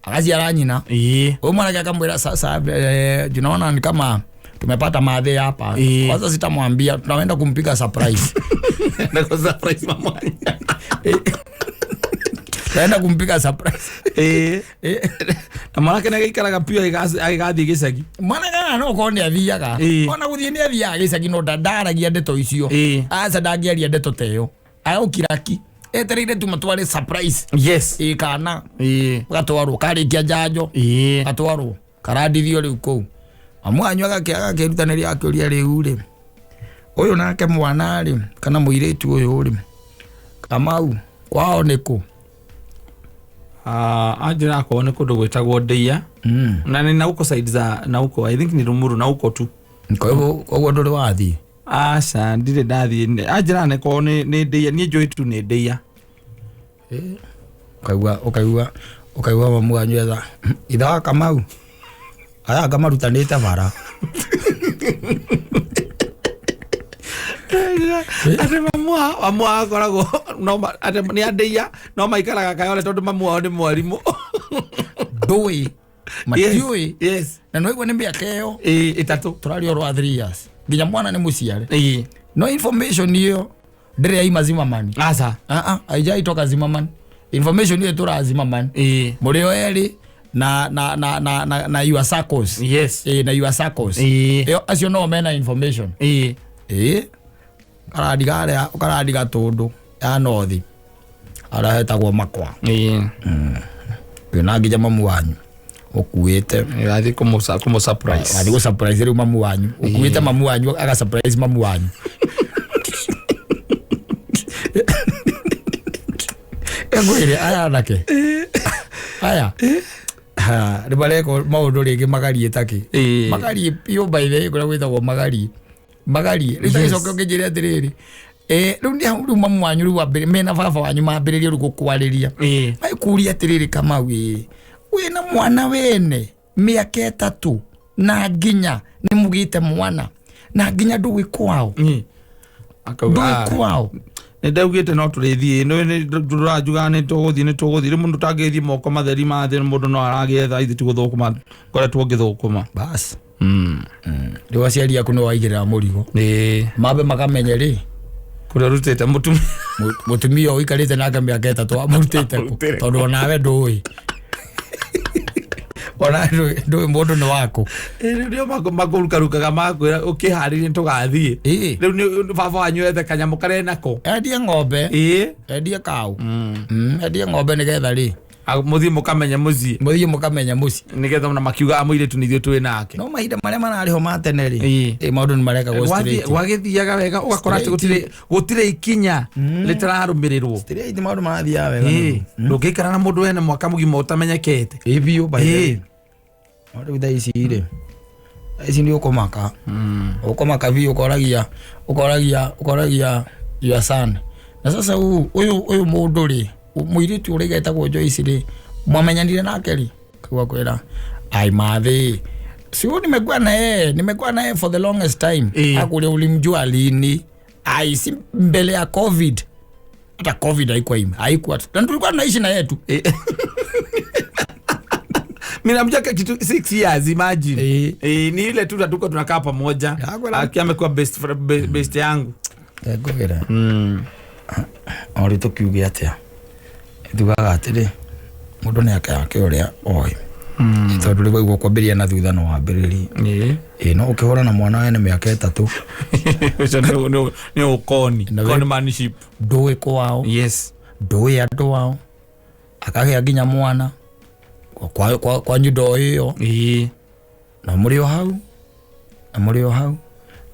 agaciara nyina. Huyu mwanake akamwĩra, "Sasa tunaona ni kama tumepata madhe hapa. Kwanza sitamwambia, tunaenda kumpiga surprise." Na kwa surprise mama. Tunaenda kumpiga surprise. Na mwanake nĩ agĩikaraga biũ agĩgathiĩ gĩcagi. Mwanake no korwo nĩ athiaga, ona gũthiĩ nĩ athiaga gĩcagi, no ndaragia ndeto icio. Aca, ndangĩaria ndeto ta ĩyo, agũkira ki etereire tu matware surprise. Ĩ kana gatwarwo karĩkia njanjo, gatwarwo karandithio rĩu kũu. Mamu wanyu agakĩrutanĩria akĩũria, rĩu rĩ, ũyũ nake mwana rĩ, kana mũirĩtu ũyũ rĩ, Kamau, kwao nĩ kũ? Anjĩra akorwo nĩ kũndũ gwĩtagwo Ndeia. Na nĩ na huko side za na huko, I think ni Rumuru na huko tu. Kwa hivyo koguo ndũrĩ wathiĩ? Aca, ndirĩ ndathiĩ. Anjĩra nĩ korwo nĩ Ndeia, niĩ njũĩ tu nĩ Ndeia. Ũkaigua mamu wanyu etha ithe wa Kamau aya anga marutanĩte bara. Atĩ mamu wao akoragwo no atĩ nĩ a Ndeia no maikaraga Kayole tondũ mamu wao nĩ mwarimũ. Ndũĩ, matiũĩ. Na nĩwaigua nĩ mĩaka ĩyo 3. Tũraria ũhoro wa 3 years, nginya mwana nĩ mũciare, no information ĩyo ndĩrĩ yaima Zimmerman. Aca. Haijaitoka Zimmerman. Information ĩyo ĩtũraga Zimmerman, mũrĩ o erĩ na your circles. Na your circles. Ĩyo acio no mena information. Karadiga harĩa karadiga tũndũ ya nothi harĩa hetagwo Makwa. Wĩna nginya mamu wanyu ũkuĩte. Athiĩ kũmũ surprise. Wathiĩ gũ surprise rĩu mamu wanyu ũkuĩte, mamu wanyu aga surprise mamu wanyu. Ngwĩre aya anake aya nĩ mareka maũndũ rĩngĩ magarie takĩ magarie biũ, by the way, kũrĩa gwĩtagwo magarie magarie rĩu. Tagĩcoke ũkĩnjĩre atĩrĩrĩ, rĩu nĩ hau rĩu mamu wanyu rĩu mena baba wanyu mambĩrĩrie rĩu gũkwarĩria, magĩkũria atĩrĩrĩ, Kamau, ĩ wĩna mwana wene mĩaka 3 na nginya nĩ mũgĩte mwana na nginya ndũĩ kwao? Akauga, Ndũĩ "Ah, kwao." Nĩ ndaugĩte no tũrĩthiĩ, ndũranjugaga nĩ tũgũthiĩ, nĩ tũgũthiĩ. Rĩu mũndũ tangĩthiĩ moko matheri mathĩ, mũndũ no aragĩetha, ithuĩ ti gũthũkũma ngoretwo ngĩthũkũma. Bas, rĩu aciari aku nĩ waigĩrĩra mũrigo, mambe makamenye rĩ Kũrĩa ũrutĩte mũtumia. Mũtumia ũyũ ũikarĩte nake mĩaka 3 amũrutĩte kũ? Tondũ onawe ndũĩ, ona ndũĩ mũndũ nĩ waku. Rĩu nĩo makũrukarukaga makwĩra ũkĩharĩrie tũgathiĩ. Rĩu nĩ baba wanyu ethe kanyamũ karĩa nako. Endie ng'ombe, endie kau, endie ng'ombe nĩgetha rĩ Mũthiĩ mũkamenye mũciĩ. Mũthiĩ mũkamenye mũciĩ. Nĩgetha ona makiugaga mũirĩtu nĩ ithuĩ twĩ nake. No mahinda marĩa mararĩ ho ma tene rĩ, maũndũ nĩ marekagwo straight. Gwagĩthiaga wega ũgakora atĩ Straight. gũtirĩ ikinya rĩtararũmĩrĩrwo. Straight, maũndũ marathiaga wega. Ndũngĩikara na mũndũ wene mwaka mũgima ũtamenyekete. Ĩ biũ, by the way. No rĩu thaa ici rĩ, thaa ici nĩ ũkũmaka, ũkũmaka biũ, ũkoragia your son, na sasa ũyũ mũndũ rĩ, mũirĩtu ũrĩa etagwo Joyce rĩ, mwamenyanire nake rĩ? Kaigua kwĩra, ai madhi, si huyu nimekuwa na yeye, nimekuwa na yeye for the longest time. Akulia, ulimjua lini? Ai, si mbele ya COVID. Hata COVID haikuwa ime haikuwa, na tulikuwa tunaishi na yeye tu. Mimi namjua kitu 6 years, imagine. Ni ile tu tuko tunakaa pamoja. Aki amekuwa best friend, best yangu. Ngwĩra o rĩu tũkiuge atĩa, tugaga atĩrĩ, mũndũ nĩ ake yake ũrĩa oĩ, tondũ rĩu waigua kwambĩrĩria na thutha no wambĩrĩrie. Ĩ no ũkĩhũra na mwana wene mĩaka 3. Ũcio nĩ ũkoni. Conmanship. Ndũĩ kwao, ndũĩ andũ ao, akagĩa nginya mwana kwanyu ndoĩ ĩyo. Na mũrĩ o hau, na mũrĩ o hau,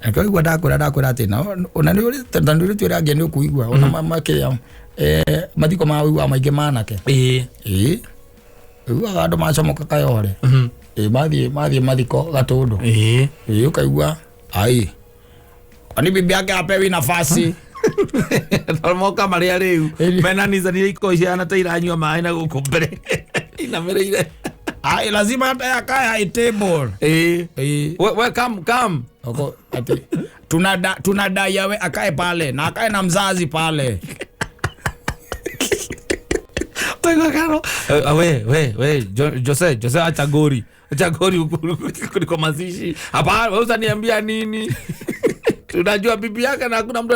Nĩkĩo igua ndakwĩra ndakwĩra atĩ na ona nĩ ũrĩ ta nĩ ũrĩ twĩra angĩ nĩ ũkũigua ona makĩrĩa mathiko ma ũiguaga maingĩ manake. Ĩĩ. Ĩĩ, ũiguaga andũ macomoka Kayore. Ĩĩ, mathiĩ mathiĩ mathiko Gatũndũ. Ĩĩ. Ĩĩ, ũkaigua ai kwani bibi yake apewi nafasi. Tondũ moka marĩa rĩu Ĩĩ. mena Nissan iria ikoragwo cihana ta iranyua maĩ na gũkũ mbere inamĩrĩire. Ai, lazima hata yakae high table. Ĩĩ. Ĩĩ. We come come. Oko, ati tunadai awe akae pale na akae na mzazi pale. Waigua karo. We Jose Jose acha gori. Acha gori huku kuliko mazishi. Hapana, wewe utaniambia nini? Tunajua bibi yake na hakuna mtu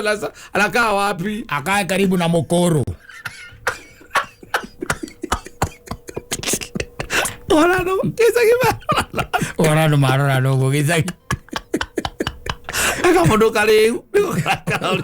anakaa wapi. Akae karibu na mokoro. Ora no, gĩcagi Ora no marora no ũguo gĩcagi. Aka mũndũ karĩu. Nĩgũkarakara.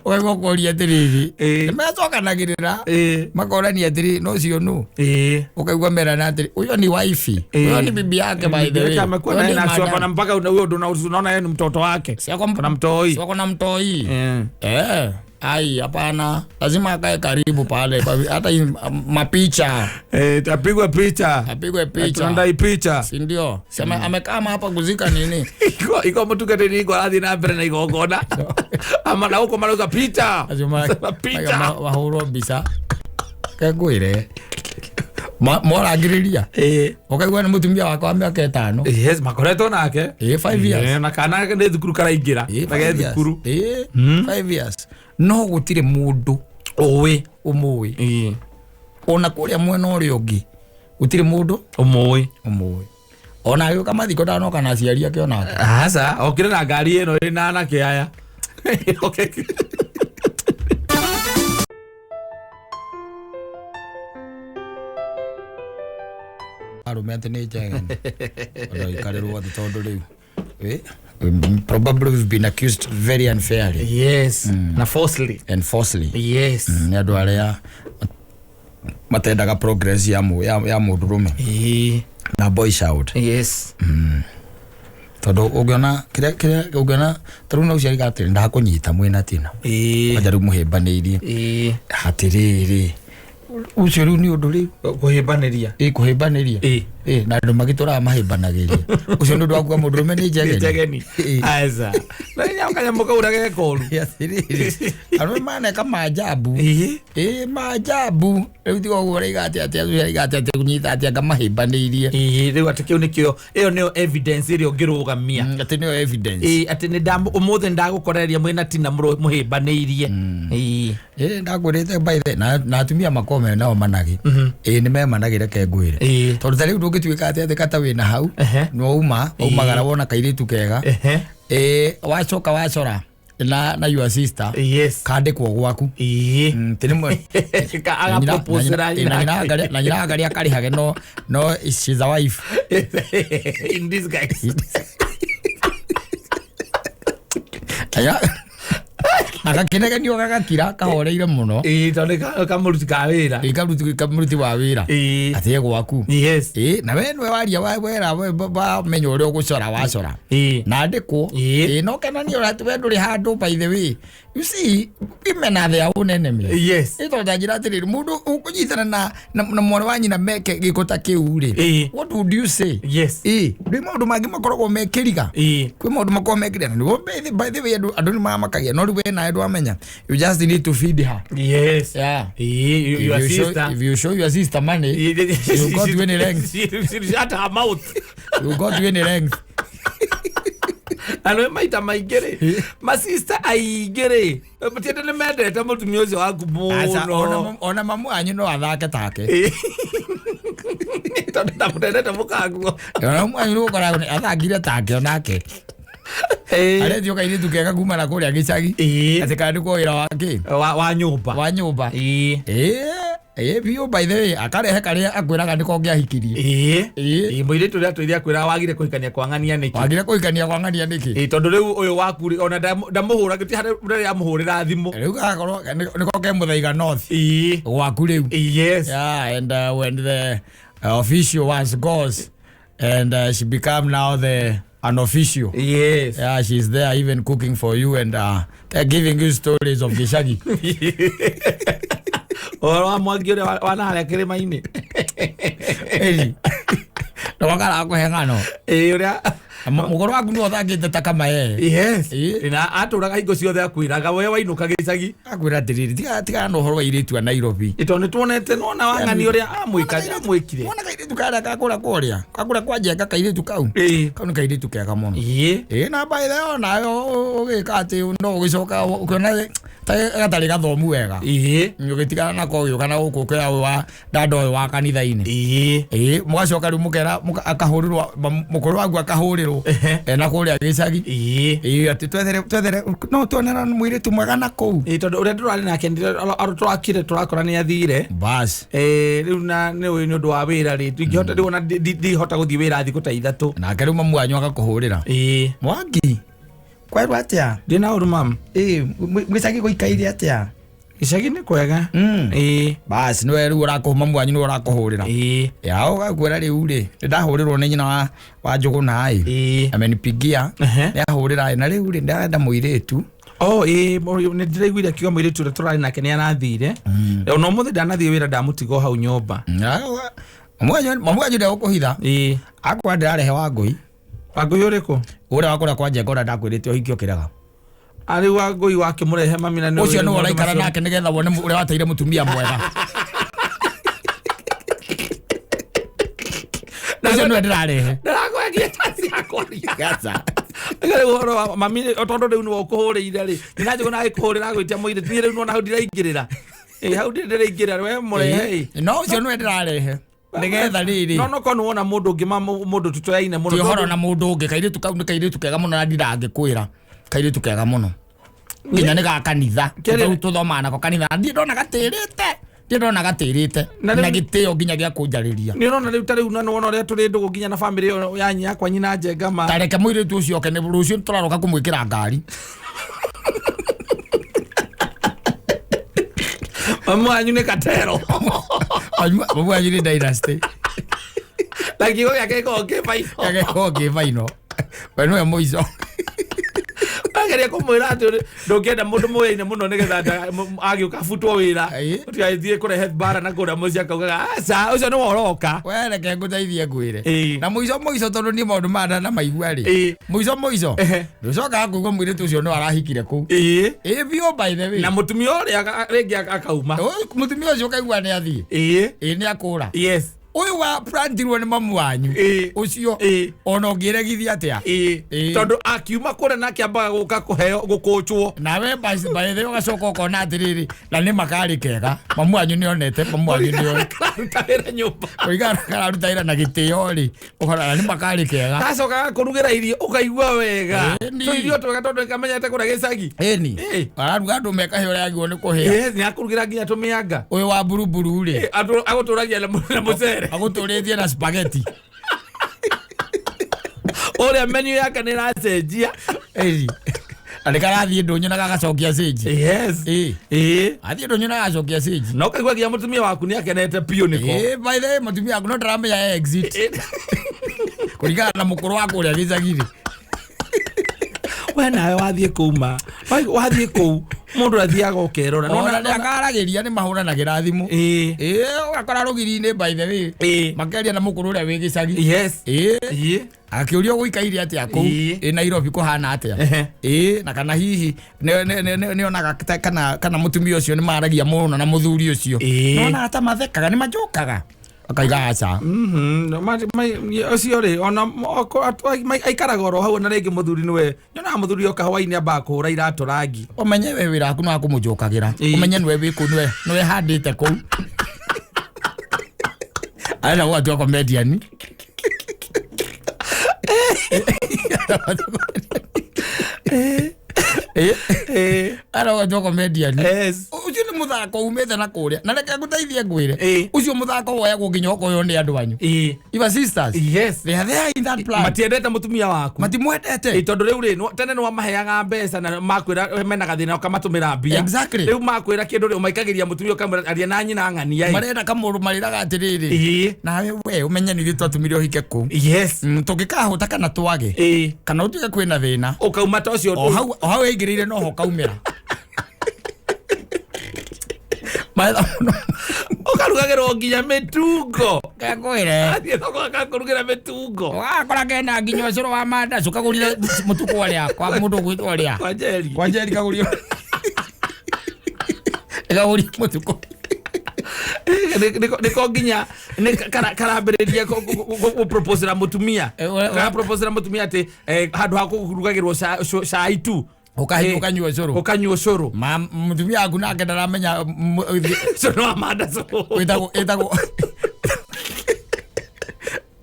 Ũkaigua kũria atĩrĩrĩ. Ĩĩ. Nĩmacokanagĩrĩra. Ĩĩ. Makorania atĩrĩ no ũcio nũ. Ĩĩ. Ũkaigua merana atĩrĩ ũyũ ni wifey. Ũyũ ni bibi yake by the way. Amekuwa Huyo naye ni na sio madam. hapana mpaka huyo unaona yeye ni mtoto wake. Si ako Kuna mtoi. Si ako na mtoi. Eh. Eh. Ai, hapana. Lazima akae karibu pale. Hata mapicha. Eh, tapigwa picha. Apigwe picha. Tunadai picha. Si ndio? Si amekaa hapa kuzika nini? Iko mũtungatĩri iko arathiĩ na mbere na igongona. Ama na gũkũ marauga picha. Acio Sema picha. Wahũrwo mbica. Kengwĩre. Morangĩrĩria. Ĩĩ. Ũkaigua nĩ mũtumia wakwa wa mĩaka ĩtano. Yes, makoretwo nake. Ĩĩ, 5 years. Ĩĩ, na kana nĩ thukuru karaingĩra. Ĩĩ, Na ge 5 years. thukuru. Ĩĩ, 5 years. No gũtirĩ mũndũ Ũĩ. ũmũĩ. Ĩĩ. Ona kũrĩa mwena ũrĩa ũngĩ gũtirĩ mũndũ Ũmũĩ. ũmũĩ. Ona agĩũka mathiko ndanoka na aciari ake onake. Aca, okire na ngari ĩno ĩrĩ na anake aya. Okay. Arũme atĩ nĩ njegeni. Ona ikarĩrwo thĩ tondũ rĩu. Probably we've been accused very unfairly. Yes. Na falsely. And falsely. Yes. Nĩ andũ arĩa matendaga progress ya mũndũrũme. Ĩĩ. Na boy child. Yes. Tondũ ũngĩona kĩrĩa ũngĩona tarĩu no ũciari atĩrĩ ndakũnyita mwĩna tina. Ĩĩ. Kwanja rĩu mũhĩmbanĩirie. Ĩĩ. Atĩrĩrĩ. Ũcio rĩu nĩ ũndũ rĩu. Kũhĩmbanĩria. Ĩĩ, kũhĩmbanĩria. Ĩĩ. Ĩĩ, na andũ magĩtũraga mahĩmbanagĩria. Ũcio nĩ ũndũ wa kuga mũndũrũme nĩ njegeni. Njegeni. Ĩĩ. Aca. Na nyamũ kanyamũ kau ũrĩa gekoru. Atĩrĩrĩ. Arũme maneka maajabu. Ĩĩ. Ĩĩ, maajabu. Rĩu tiga ũguo ũraiga atĩ atĩ acio araiga atĩ atĩ kũnyita atĩ anga mahĩmbanĩirie. Ĩĩ, rĩu atĩ kĩu nĩkĩo ĩyo nĩyo evidence ĩrĩa ũngĩrũgamia. Atĩ nĩyo evidence. Ĩĩ, atĩ nĩ ũmũthĩ ndagũkoreria mwĩna Tina mũhĩmbanĩirie. Ĩĩ. Ĩĩ, ndakwĩrĩte by the na atumia makoragwo me nao managĩ. Ĩĩ, nĩ memanagĩ reke ngwĩre. Ĩĩ. Tondũ ta rĩu ndũngĩtuĩka atĩ atĩ kata wĩna hau, nĩ wauma, waumagara wona kairĩtu kega. Ĩĩ, wacoka wacora na your sister. Yes. Kandĩkwo gwaku. Ĩĩ. Ti rĩmwe. Agaproposera Na nyina angaria akarĩhage no she's a wife. In disguise. Agakinegenio gagakira kahoreire mũno. Ĩĩ, tondũ nĩ kamũruti ka wĩra. Ĩĩ, kamũruti wa wĩra. Ĩĩ. Atĩ e gwaku. Yes. Ĩĩ, na we nĩwe waria wera wamenya ũrĩa ũgũcora wacora. Ĩĩ. Na andĩkwo. Ĩĩ. Ĩĩ, no kenania ũrĩa we ndũrĩ handũ by the way. You see, women are their own enemy. Yes. Ĩĩ, tondũ njĩra atĩrĩrĩ, mũndũ ũkũnyitana na mwana wa nyina meke gĩko ta kĩu rĩ. Ĩĩ. What would you say? Yes. Ĩĩ, rĩu maũndũ mangĩ makoragwo me kĩriga. Ĩĩ. Kwĩ maũndũ makoragwo me kĩriga. Na nĩguo by the way andũ nĩ mamakagia, no rĩu we nawe ndwamenya. You just need to feed her. Yes. Yeah. Ĩĩ, your sister. If you show your sister money, you got to any length. She shut her mouth. You got to any length. Na nĩ maita maingĩ rĩ, masista aingĩ rĩ, matiende nĩ mendete mũtumia ũcio waku mũno. Ona mamu anyu no athake take. Tondũ ndamũtendete mũkaguo. Ona mamu anyu nĩgũkoragwo athakire take onake. Aretio kairĩtu kega kuma na kũrĩa gĩcagi. Atĩ kandĩkwo wĩra wa kĩ? Wa nyũmba. Wa nyũmba. Ĩĩ. Ĩĩ, biũ by the way, akarehe karĩa akwĩraga nĩko ũngĩahikirie. Ĩĩ. Ĩĩ. Ĩĩ, mũirĩtu ũrĩa atwĩire akwĩra wagire kũhikania kwa ng'ania nĩkĩ? Wagire kũhikania kwa ng'ania nĩkĩ? Ĩĩ, tondũ rĩu ũyũ waku rĩ, ona ndamũhũra, gĩtirĩ harĩa rĩrĩa amũhũrĩra thimũ. Rĩu gakorwo nĩko ke Mũthaiga North. Ĩĩ. Gwaku rĩu. Yes. Yeah, and when the official once goes and she become now the An official. Yes. Yeah, she's there even cooking for you and giving you stories of gicagi. Ũhoro wa Mwangi ũrĩa wanarĩa kĩrĩma-inĩ. Ĩni. Na wakara akũhe ng'ano. Ĩĩ, ũrĩa Mũgoro waku nĩwe ũthakĩte ta kamae. Yes. Ĩĩ. Na atũraga hingo ciothe akwĩraga we wainũka gĩcagi. Akwĩra atĩrĩrĩ, tigana na ũhoro wa airĩtu a Nairobi. Ĩ, tondũ nĩtuonete nĩwona wang'ani ũrĩa amwĩkire. Wona kairĩtu karĩa kakũra kũrĩa. Kakũra kwa Njenga kairĩtu kau. Ĩĩ. Kau nĩ kairĩtu kega mũno. Ĩĩ. Ĩĩ, na by the way, onawe ũgĩka atĩ no ũgĩcoka ũkĩona ta gatarĩ gathomu wega. Ĩĩ. Ũgĩtigana nako ũgĩũka na gũkũ ũkĩoya ũyũ wa dada ũyũ wa kanitha-inĩ. Ĩĩ. Ĩĩ, mũgacoka rĩu mũkera akahũrĩrwo mũkũrũ waku akahũrĩrwo ena kũrĩa gĩcagi. Ĩĩ. Ĩĩ, atĩ twethere no tuonera mũirĩtu mwega na kũu. Ĩĩ, tondũ ũrĩa tũrarĩ nake tũrakire tũrakora nĩ athire. Bas. Ĩĩ, rĩu na nĩ ũĩ nĩ ũndũ wa wĩra rĩ, ndingĩhota rĩu ona ndihota gũthiĩ wĩra thikũ ta 3. Nake rĩu mamu wanyu agakũhũrĩra. Ĩĩ. Mwangi, kwerwo atĩa? Ndĩna ũru mamu. Ĩĩ, gĩcagi gũikaire atĩa? Gĩcagi nĩ kwega. Ĩĩ. Bas, nĩwe rĩu ũrakũhũra, mamu wanyu nĩwe ũrakũhũrĩra. Ĩĩ. Ya, ũgakwĩra rĩu rĩ, nĩndahũrĩrwo nĩ nyina wa Njũgũna ĩ. Ĩĩ. Amenipigia. Nĩahũrĩra ĩ, na rĩu rĩ, ndĩrenda mũirĩtu. Oh, ĩĩ, nĩ ndĩraiguire akiuga mũirĩtu ũrĩa tũrarĩ nake nĩ arathire. Ona ũmũthĩ ndanathiĩ wĩra ndamũtiga o hau nyũmba. Mamu wanyu ndegũkũhitha. Ĩĩ. Akwa ndĩrarehe Wangũi. Wangũi ũrĩkũ? Ũrĩa wa kũrĩa kwa Njenga ũrĩa ndakwĩrĩte ũhiki ũkĩrega. Arĩ Wangũi wakĩmũrehe mami na nĩ Ũcio nĩwe ũrĩ ũraikara maũndũ nake nĩgetha wone ũrĩa wateire mũtumia mwega. Ũcio nĩwe ndĩrarehe. Ndĩrakwendia ta cia kũria. Gaca. Rĩu ũhoro wa mami rĩ, tondũ rĩu nĩwe ũkũhũrĩire rĩ, nĩ Njũgũna agĩkũhũrĩra agwĩtia mũirĩtu, niĩ rĩu nĩwona hau ndiraingĩrĩra. Ĩĩ, hau ndĩraingĩrĩra, we mũrehe ĩ. No ũcio nĩwe ndĩrarehe. Nĩgetha rĩrĩ. No, no, korwo nĩwona mũndũ ũngĩ, mũndũ tũtoyaine mũno. Ti ũhoro na mũndũ ũngĩ, kairĩtu kau nĩ kairĩtu kega mũno na ndirangĩkwĩra. Kairĩtu kega mũno. Nginya nĩ ga kanitha. Kĩrĩ- Rĩu tũthomaga nako kanitha. Ndirĩ ndona gatĩrĩte. Ndirĩ ndona gatĩrĩte. Na rĩu- Na gĩtĩo nginya gĩa kũnjarĩria. Nĩ ũrona rĩu ta rĩu na nĩwona ũrĩa tũrĩ ndũgũ nginya na bamĩrĩ ĩyo ya yakwa nyina Njenga ma. Ta reke mũirĩtu ũcio oke, nĩ rũciũ tũraroka kũmwĩkĩra ngari. Mamu wanyu nĩ katero. Mamu wanyu nĩ dynasty. Na kiugo gĩake gĩkoragwo kĩ baino. Gĩkoragwo kĩ baino. We nĩwe mũico. Ageria kũmwĩra atĩ ndũngĩenda mũndũ mũyaine mũno nĩgetha agĩũka abutwo wĩra. Ĩĩ. Ũtigagĩthiĩ kũrehe mbara na kũrĩa mũciĩ akaugaga, aca, ũcio nĩwe ũroka. We reke ngũteithie ngwĩre. Ĩĩ. Na mũico mũico tondũ niĩ maũndũ maya ndanamaigua rĩ. Ĩĩ. Mũico mũico. Ehe. Nĩũcokaga kũigua mũirĩtu ũcio nĩwe arahikire kũu. Ĩĩ. Ĩĩ biũ by the way. Na mũtumia ũrĩa rĩngĩ akauma. Mũtumia ũcio ũkaigua nĩ athiĩ. Ĩĩ. Ĩĩ, nĩ akũra. Yes. Ũyũ wa plantirwo nĩ mamu wanyu. Ĩĩ. Ũcio. Ĩĩ. Ona ũngĩregithia atĩa? Ĩĩ. Ĩĩ. Tondũ akiuma kũrĩa nake ambaga gũka kũheo gũkũnjwo. Nawe by the way ũgacoka ũkona atĩrĩrĩ, na nĩ makarĩ kega. Mamu wanyu nĩonete, mamu wanyu nĩoĩ. Kararuta wĩra nyũmba. Kũringana na kararuta wĩra na gĩtĩo rĩ, ũkona na nĩ makarĩ kega. Gacoka gakũrugĩra irio ũkaigua wega. Ĩni. Tũirio twega tondũ nĩkamenyete kũrĩa gĩcagi. Ĩni. Ĩĩ. Araruga andũ mekahĩa ũrĩa agĩrĩirwo nĩ kũhĩa. Ĩĩ, nĩakũrugĩra nginya tũmĩanga. Ũyũ wa mburuburu rĩ. Ĩĩ, agũtũragia na mũcere. Agũtũrĩtie na spaghetti. Ũrĩa menu yake nĩ ĩracenjia. Ĩni. Na nĩ karathiĩ ndũnyũ na gagacokia cĩnji. Yes. Ĩĩ. Ĩĩ. Athiĩ ndũnyũ na gagacokia cĩnji. Na ũkaigua nginya mũtumia waku nĩ akenete biũ nĩko. Ĩĩ, by the way, mũtumia waku no ndaramenya exit. Ĩĩ. Kũringana na mũkũrũ wa kũrĩa gĩcagi rĩ. We nawe wathiĩ kũu ma. Wathiĩ kũu, mũndũ athiaga ũkerora. Ona nĩ akaragĩria nĩ mahũranagĩra thimũ. Ĩĩ. Ĩĩ, ũgakora rũgiri-inĩ by the way. Ĩĩ. Makeria na mũkũrũ ũrĩa wĩ gĩcagi. Yes. Ĩĩ. Ĩĩ. Akĩũrio gũikaire atĩa kũu? Ĩĩ. Ĩ Nairobi kũhana atĩa? Ehe. Ĩĩ, na kana hihi nĩonaga kana mũtumia ũcio nĩ maragia mũno na mũthuri ũcio. Ĩĩ. Nĩonaga ta mathekaga, nĩ majokaga. Akaiga aca. Ũcio rĩ, ona aikaraga oro hau, na rĩngĩ mũthuri nĩwe. Nyonaga mũthuri oka hwaĩ-inĩ ambaga kũhũra iratũ rangi. Ũmenye we wĩra waku nĩ wa kũmũjokagĩra. Ĩĩ. Ũmenye nĩwe wĩ kũu, nĩwe handĩte kũu. Arenda gũgatua comedian. Ĩĩ. Arenda gũgatua comedian. Yes. Ũcio nĩ Mũthako umĩte na kũrĩa, na reke ngũteithie ngwĩre, Ĩĩ. ũcio mũthako woyagwo nginya ũkoywo nĩ andũ anyu, your sisters. They are there in that plan. Matiendete mutumia waku. Matimwendete. Ĩ, tondũ rĩu rĩ tene nĩ wamaheaga mbeca na makwĩra mena gathĩna ũkamatũmĩra mbia. Rĩu makwĩra kĩndũ rĩ, ũmaikagĩria mũtumia, ũkamwĩra aria na nyina ng'ania ĩ. Marenda kamũndũ marĩraga atĩrĩrĩ, nawe we ũmenye nĩ ithuĩ twatũmire ũhike kũu. Tũngĩkahũta kana twage kana ũtuĩke kwĩna thĩna, ũkauma ta ũcio. O hau aingĩrĩire noho kaumĩra maetha mũno. Ũkarugagĩrwo nginya mĩtungo. Ngakwĩre. Athiĩ thoko akakũrugĩra mĩtungo. Ũgakora kena nginya ũcũrũ wa mandaci, ũkagũrire mũtukũ ũrĩa kwa mũndũ ũgwĩtwo ũrĩa. Kwa Njeri. Kwa Njeri kagũrio, kagũrio mũtukũ. Nĩko nginya nĩ karambĩrĩria gũproposera mũtumia. Karaproposera mũtumia atĩ handũ ha kũrugagĩrwo cai tu, ũkahi ũkanyua ũcũrũ. Ũkanyua ũcũrũ. Ma mũtumia waku nake ndaramenya ũcũrũ wa mandaci. Ĩtagwo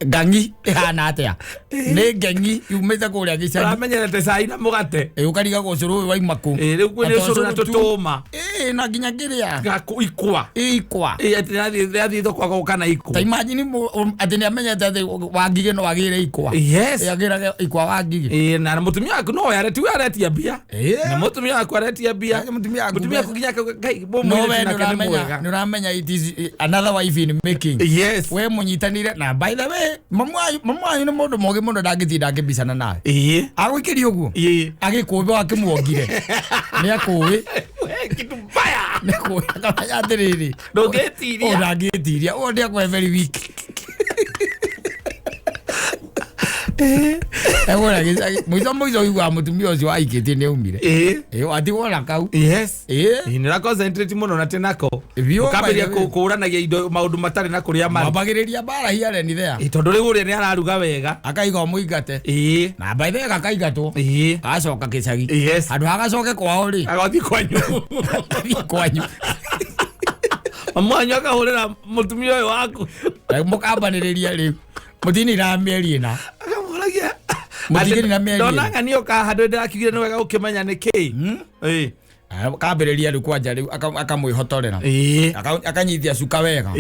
ngangi ĩhana atĩa, nĩ ngengi yumĩte kũrĩa gĩcagi. Ũramenyerete cai na mũgate. Ũkarigagwo ũcũrũ ũyũ waima kũ. Rĩu kwĩ Na to ũcũrũ na ũcũrũ tu. tũtũma. Na nginya kĩrĩa ikwa. Ikwa. Atĩ nĩathiĩ thoko agoka na ikwa. Ta imagine atĩ nĩ amenyete atĩ Wangigĩ no agĩre ikwa. Agĩrage ikwa Wangigĩ. Na mũtumia waku no we tiwe aretia mbia. Na mũtumia waku aretia mbia. Nake mũtumia waku mũtumia waku nginya akauga, Ngai, no mũmũirĩtu we nake nĩ nĩ ũramenya mwega. Nĩ ũramenya it is another wife in making. We mũnyitanire, na by the way, mamu wanyu nĩ mũndũ mũgĩ mũno, ndangĩtinda akĩmbicana nawe. Agũikĩria ũguo agĩkũĩ wakĩmuongire nĩ akũĩ. We, kitu mbaya. Nĩ akũĩ, akamenya atĩrĩrĩ, Ndũngĩtiria. Ũyũ ndangĩtiria, ũyũ nĩ akũhe very weak. Egũra gĩcagi mũico mũico ũiguaga mũtumia ũcio aikĩtie nĩ aumire. Atigwo na kau. Nĩ ra concentrate mũno na tenako. Biũ, by ũkambĩrĩria the way. kũũranagia indo, maũndũ matarĩ na kũrĩa marĩ. Mambagĩrĩria mbara here and there. Tondũ rĩu ũrĩa nĩ araruga wega. Akaiga ũmũingate. Na by the way gakaingatwo, agacoka gĩcagi. Handũ hagacoke kwao rĩ, agathiĩ kwanyu. Athiĩ kwanyu. Mamu wanyu akahũrĩra mũtumia ũyũ waku. Mũkambanĩrĩria rĩu mũtininaga mĩeri 4. Akamũragia. Mũtingĩnina mĩeri 4. Ndona ng'ani ũka handũ ndĩrakiugire nĩ wega ũkĩmenya nĩ kĩĩ. Kambĩrĩria rĩu kwanja rĩu akamwĩhotorera. Akanyitia cuka wega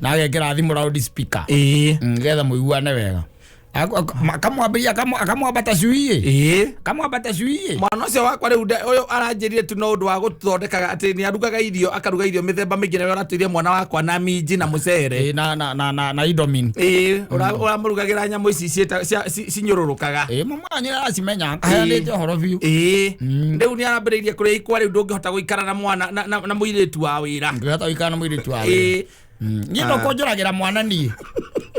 na agekĩra thimũ loud speaker, nĩgetha mũiguane wega. Akamwambĩria akamwambata cui akamwambata cui. Mwana ũcio wakwa rĩu ũyũ aranjĩrire tu no ũndũ wa gũthondekaga atĩ nĩ arugaga irio, akaruga irio mĩthemba mĩingĩ, na we ũratũire mwana wakwa na minji na mũcere. Na indomin. Ũramũrugagĩra nyamũ ici cinyũrũrũkaga. Mama wanyu aracimenya, aheanĩte ũhoro biũ. Rĩu nĩ arambĩrĩirie kũrĩa ikwa, rĩu ndũngĩhota gũikara na mwana na mũirĩtu wa wĩra. Ngĩhota gũikara na mũirĩtu wa wĩra. Niĩ no kũnjũragĩra mwana, niĩ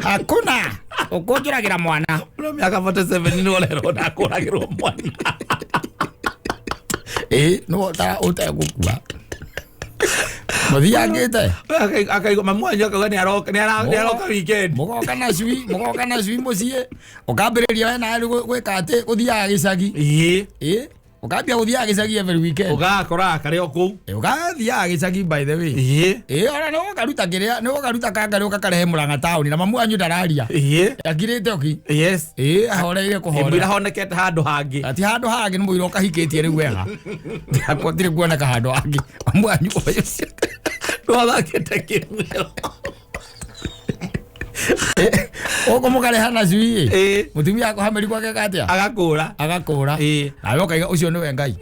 hakuna ũkũnjũragĩra mwana. Ũrĩa mĩaka 47 nĩ ũrerwo ndakũragĩrwo mwana. No ta ũtegũkua mũthiangĩte. Akaigua mamu wanyu akauga nĩ aroka weekend. Mũgoka na cui mũciĩ, ũkambĩrĩria we nawe rĩu gwĩka atĩ ũthiaga gĩcagi. Ũkambia gũthiaga gĩcagi every weekend. Ũgakora karĩ o kũu. Ũgathiaga gĩcagi by the way. Ona nĩ ũkaruta kĩrĩa, nĩ ũkaruta kangarĩ ũgakarehe Mũrang'a taũni, na mamu wanyu ndararia. Akirĩte ũki. Ahoreire mũira kũhorera. Honekete handũ hangĩ. Ati handũ hangĩ nĩ mũira ũkahikĩtie rĩu wega, hatirĩ kuoneka handũ hangĩ mamu wanyu ũyũ. Ndwathakĩte kĩmwĩro. Ũkũ mũkareha na cui ĩ, mũtumia akũhamĩri gwake atĩa? Agakũra. Agakũra. Nawe ũkaiga ũcio nĩwe Ngai.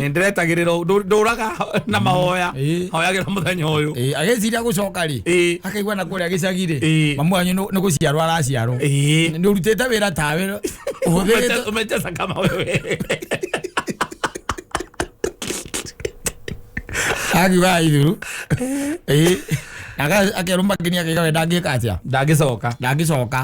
Ndĩretagĩrĩra, ndũraga na mahoya. Hoyagĩra mũthenya ũyũ. Agĩciria gũcoka rĩ, akaigua na kũrĩa gĩcagi rĩ, mamu wanyu nĩ gũciarwo araciarwo. Nĩ ũrutĩte wĩra tawe ũhũthĩrĩte. Umecheza kama wewe. Akiuga ithuru akerwo makini, akaiga we ndangĩka atĩa. Ndangĩcoka. Ndangĩcoka.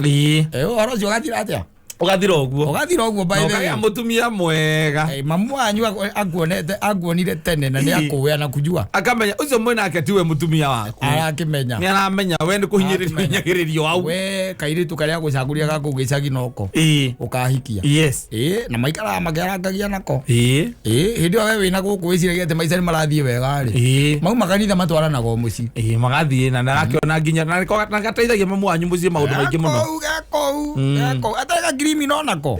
Ũhoro ũcio ũgathira atĩa? Ũgathira ũguo. Ũgathira ũguo by Na the way. ũkagĩa mũtumia mwega. Mamu wanyu akuonete, akuonire tene na nĩ akũĩ anakujua. Akamenya ũcio mwĩnake tiwe mũtumia waku. Arakĩmenya. Nĩ aramenya we nĩ kũhinyĩrĩrio. Arakĩmenya. Hinyagĩrĩrio hau. We kairĩtu karĩa gũcagũria gakũu gĩcagi noko ũkahikia. Na maikaraga makĩarangagia nako. Hĩndĩ ĩyo we wĩna gũkũ wĩciragia atĩ maica nĩ marathiĩ wega rĩ, mauma kanitha matwaranaga o mũciĩ. Magathiĩ na narakĩona nginya na gateithagia mamu wanyu mũciĩ maũndũ maingĩ mũno. Gakũu, gakũu, gakũu atarĩ gakirimi no nako.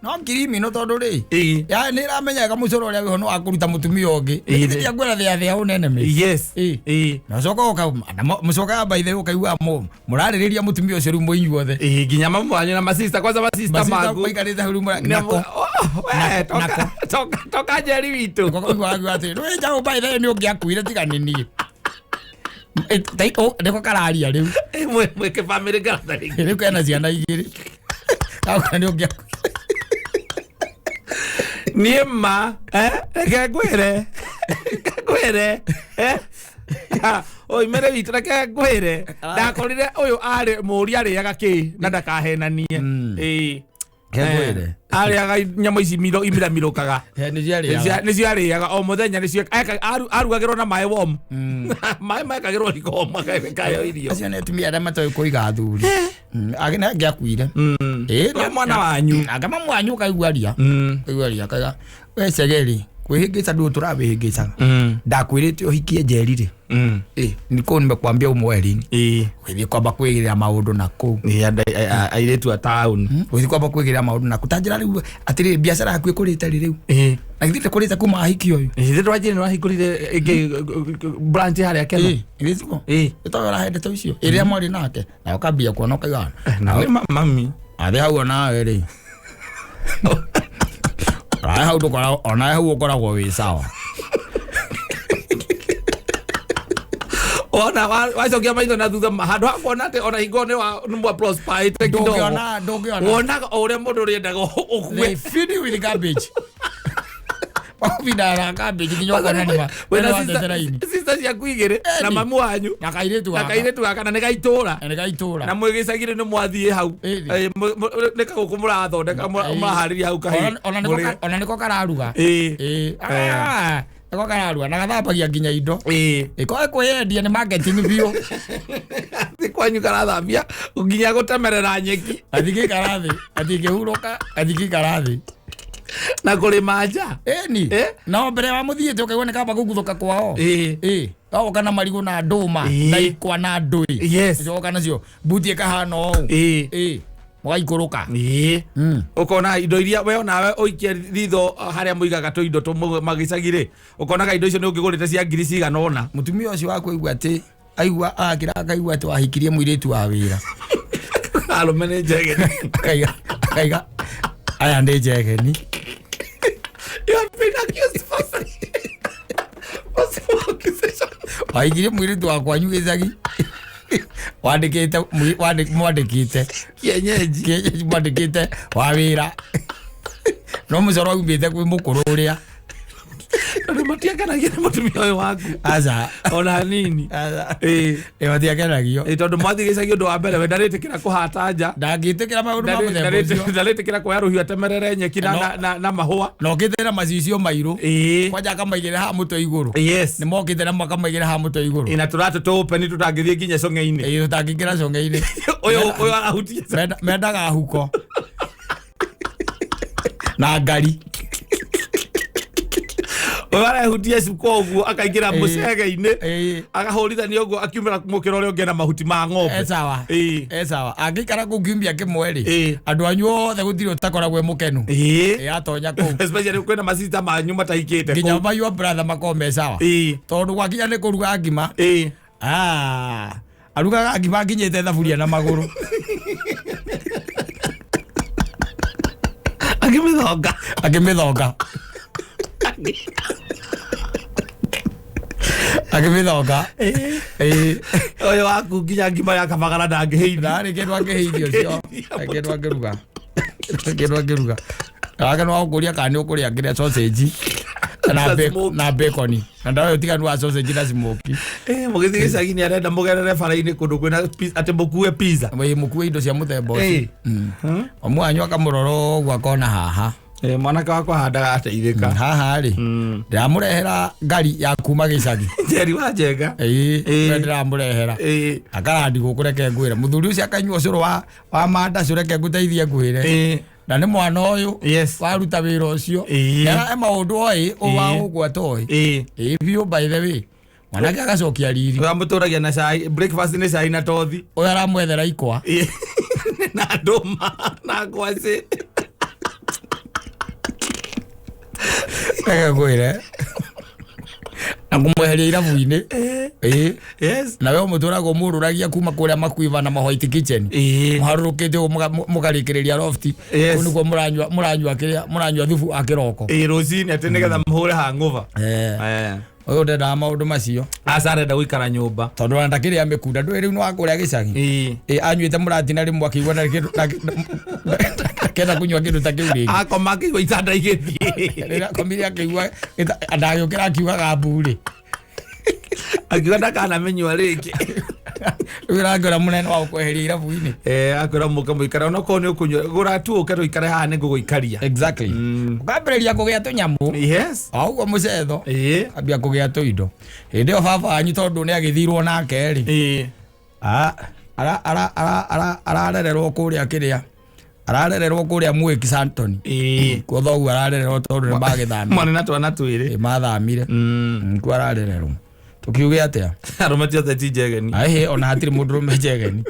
No criminal tondũ rĩ Ĩĩ. ya nĩ ĩramenyaga mũcoro ũrĩa wĩho nĩ wa kũruta mũtumia ũngĩ. Ĩĩ. Nĩ ngwĩra thĩa thĩa ũnene mĩ. Yes. Ĩĩ. Ĩĩ. Na ũcoka ũka na mũcokaga by the way ũkaigua mũrarĩrĩria mũtumia ũcio rĩu mwĩ inyuothe. Ĩĩ, nginya mamu wanyu na masista kwanza masista Masista maku maikarĩte hau rĩu Na- nako. Oh, we, Nako. toka njeri witũ. Nako kaigua akiuga atĩrĩ, "Nĩ njaũ by the way nĩ ũngĩakuire tiga nĩ niĩ." Nĩko kararia rĩu. Ĩĩ, mwĩke family gathering. Rĩu kena ciana igĩrĩ. Kauga nĩ ũngĩakuire. Niĩ ma reke ngwĩre, reke ngwĩre, oimere witũ, reke ngwĩre, ndakorire ũyũ arĩ mũũri arĩaga kĩ na ndakahenanie. Ĩĩ. Reke ngwĩre. Arĩaga nyamũ ici imiramirũkaga. Nĩcio arĩaga. Nĩcio arĩaga o mũthenya, nĩcio arugagĩrwo na maĩ warm, maĩ mekagĩrwo riko warm, akaheo irio. Acio nĩ atumia arĩa matoĩ kũiga athuri. Angĩ nĩ angĩakuire. Ĩĩ, Nĩ mwana wanyu. Anga mamu wanyu ũkaigua ria. Ũkaigua ria akauga, we cegeri kwĩhĩngĩca ndũ tũrawĩhĩngĩcaga. Ndakwĩrĩte ũhikie njeri rĩ. Ĩ, nĩkũ nimekwambia ũmweri. Ĩĩ. Ũgĩthiĩ kwamba kwĩgĩrĩra maũndũ na kũu. Ĩĩ, airĩtu a taũni. Ũgĩthiĩ kwamba kwĩgĩrĩra maũndũ na kũu. Ta njĩra rĩu atĩrĩrĩ biacara yaku ĩkũrĩte rĩ rĩu. Ĩĩ. Na githĩ ndĩkũrĩte kuma wahiki ũyũ. Ithe ndwajire nĩwahingũrire ĩngĩ branch harĩa Keno. Ĩ, githĩ tiguo? Ĩĩ. Ĩtoĩ ũrahendete ũcio. Ĩrĩa mwarĩ nake. Na ũkambia kuona ũkaigua. Nawe mami. Athĩ hau onawe rĩ. Onawe hau ndũkoragwo, onawe hau ũkoragwo wĩ sawa. Ona wacokia maitho na thutha handũ ha kuona atĩ ona hingo nĩ wa nĩ mwa prosperite kidogo. Ndũngĩona, ndũngĩona. Wonaga o ũrĩa mũndũ ũrĩendaga ũkue. They feed you with garbage. Makũbindaga na garbage nginya ũkona nĩ ma. Wĩna nĩ watete raini. sister ciaku igĩrĩ na Eni. mamu wanyu Na kairĩtu na gaka. kairĩtu gaka na nĩ gaitũra. Na nĩ gaitũra. Na mwĩ gĩcagi-inĩ nĩ mwathiĩ hau. Ĩni. Ĩ, nĩ kagũkũ mũrathondeka Ĩ. mũraharĩria hau kahĩĩ. Ona nĩko kararuga. Ĩ. Ĩ. Ah, nĩko kararuga na gathambagia nginya indo. Ĩ. Ĩko ĩkwĩyendia nĩ marketing biũ. Thĩ kwanyu karathambia nginya gũtemerera nyeki Athingĩikara thĩ, atingĩhurũka, athingĩikara thĩ. na kũrĩma nja. Ĩni. Eh? Na mbere wa mũthiĩte ũkaigua nĩ kamba gũguthũka kwao. Ĩ. Ĩ. Oka na marigũ na ndũma Ĩ. na ikwa na ndũĩ. Yes. Oka nacio mbuti ĩkahana ũũ. Ĩ. Ĩ. Mũgaikũrũka. Ĩ. Ũkona indo iria we onawe ũikie ritho harĩa mũigaga tũindo magĩcagi rĩ, ũkonaga indo icio nĩ ũngĩgũrĩte cia ngiri cigana ũna. Mũtumia ũcio waku aigua atĩ aigua akĩra akaigua atĩ wahikirie mũirĩtu wa wĩra. Arũme nĩ njegeni. Akaiga aya nĩ njegeni. You have been accused for accusation. Wahikirie mũirĩtu wa kwanyu gĩcagi. Wandĩkĩte mwandĩkĩte Kienyeji. Kienyeji mwandĩkĩte wa wĩra. No mũcoro aumĩte kwĩ mũkũrũ ũrĩa. Tondũ matiakenagia nĩ mũtumia ũyũ waku. Aca. Ona hanini. Aca. Ĩ. Ĩ matiakenagio. Ĩ, tondũ mwathiĩ gĩcagi ũndũ wa mbere we ndarĩtĩkĩra kũhata nja. Ndangĩtĩkĩra maũndũ ma mũthemba ũcio. Ndarĩtĩkĩra kuoya rũhiũ atemerere nyeki na mahũa. Na okĩte na macicio mairũ. Ĩ. Kwanja akamaigĩrĩra haha mũtwe igũrũ. Yes. Nĩ mokĩte na makamaigĩrĩra haha mũtwe igũrũ. Ĩ, na tũratũ tũũpeni tũtangĩthiĩ nginya cong'e-inĩ. Ĩ tũtangĩingĩra cong'e-inĩ. Ũyũ arahutia. Mendaga huko. Na ngari. Ũyũ arehutia cuka ũguo akaingĩra Ĩ. mũcege-inĩ. Ĩ. Akahũrithania ũguo akiumĩra mũkĩra ũrĩa ũngĩ na mahuti ma ng'ombe. E sawa. Ĩ. E sawa. Angĩikara kũu kiumia kĩmwe rĩ. Ĩ. Andũ anyu othe gũtirĩ ũtakoragwo e mũkenu. Ĩ. Ĩ atonya kũu. Especially kwĩna masista manyu matahikĩte Nginya kũu. my your brother makorwo me sawa. Ĩ. Tondũ gwakinya nĩ kũruga ngima. Ĩ. Ah. Arugaga ngima nginyĩte thaburia na magũrũ. Akĩmĩthonga. Akĩmĩthonga. Akĩmĩthonga. Ĩ. Ũyũ waku nginya ngima ya kabagara ndangĩhĩithia. Ndarĩ kĩndũ angĩhĩithia ũcio. Kĩndũ angĩruga. Kĩndũ angĩruga. Wake no agũkũria kana nĩ ũkũrĩa kĩrĩa sausage. Na na bacon. Na ndawe ũtiganu wa sausage na smoky. Mũgĩthiĩ gĩcagi nĩ arenda mũgerere bara-inĩ kũndũ kwĩna atĩ mũkue pizza. Ĩ mũkue indo cia mũthemba ũcio. Mamu wanyu akamũrora ũguo akona haha. Mwanake wakwa handaga ateithĩka. Haha rĩ. Ndĩramũrehera ngari ya kuma gĩcagi. Njeri wa Njenga. Ĩ we ndĩramũrehera. Akarandi gũkũ reke ngwĩre. Mũthuri ũcio akanyua ũcũrũ wa mandacu reke ngũteithie ngwĩre. Na nĩ mwana ũyũ. Yes. Waruta wĩra ũcio. Ĩ. Nĩ maũndũ oĩ wa Ĩ. ũguo atoĩ. Ĩ. Ĩ biũ by the way. Mwanake agacokia riri. Ũyũ amũtũragia na cai, breakfast nĩ cai na tothi. Ũyũ aramwethera ikwa. Na ndũma na ngwacĩ. Reke ngwĩre na kũmweheria irabu-inĩ. Ĩĩ. Yes. Na we mũtũragwo mũrũragia kuma kũrĩa makuiva na mahwaiti kitchen. Ĩĩ. Mũharũrũkĩte ũguo mũkarĩkĩrĩria loft. Yes. Kũu nĩkuo mũranyua mũranyua kĩrĩa mũranyua thubu wa kĩroko. Ĩĩ, rũcinĩ atĩ nĩgetha mũhũre hangover. Eh. Eh. Ũyũ ndendaga maũndũ macio. Aca, arenda gũikara nyũmba. Tondũ ona ndakĩrĩa mĩkunda, ndũĩ rĩu nĩ wa kũrĩa gĩcagi. Ĩĩ. Ĩ, anyuĩte mũratina rĩmwe akĩigua ndarĩ kĩndũ ndakenda kũnyua kĩndũ ta kĩu rĩngĩ. Akoma akĩigua itanda igĩthiĩ. Rĩrĩa akomire akĩigua ndagĩũkĩra akiugaga mbu rĩ. Akiuga ndakanamĩnyua rĩngĩ. Rĩu ĩrangĩra mũnene wa gũkweheria irabu-inĩ. Eh, akwĩra mũke mũikare onokorwo nĩ ũkũnyua, gũra tu ũke tũikare haha nĩ ngũgũikaria. Exactly. Ũkambĩrĩria kũgĩa tũnyamũ. Yes. O ũguo mũcetho. Ĩĩ. Ambia kũgĩa tũindo. Hĩndĩ ĩyo baba wanyu tondũ nĩ agĩthirwo nake rĩ. Ĩĩ. Ararererwo kũrĩa kĩrĩa. Ararererwo kũrĩa Mwĩki Santoni. Ĩĩ. Kuo thoguo ararererwo tondũ nĩ magĩthamire. Mwana na twana twĩrĩ. Ĩ, mathamire. Kuo ararererwo. Tukiuge atĩa? Arũme ti othe ti njegeni. Ahe, ona hatirĩ mũndũrũme njegeni.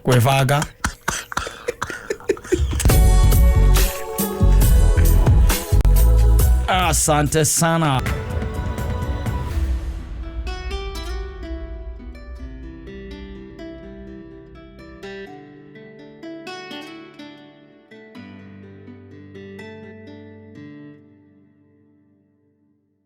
Kwĩbanga. Asante sana.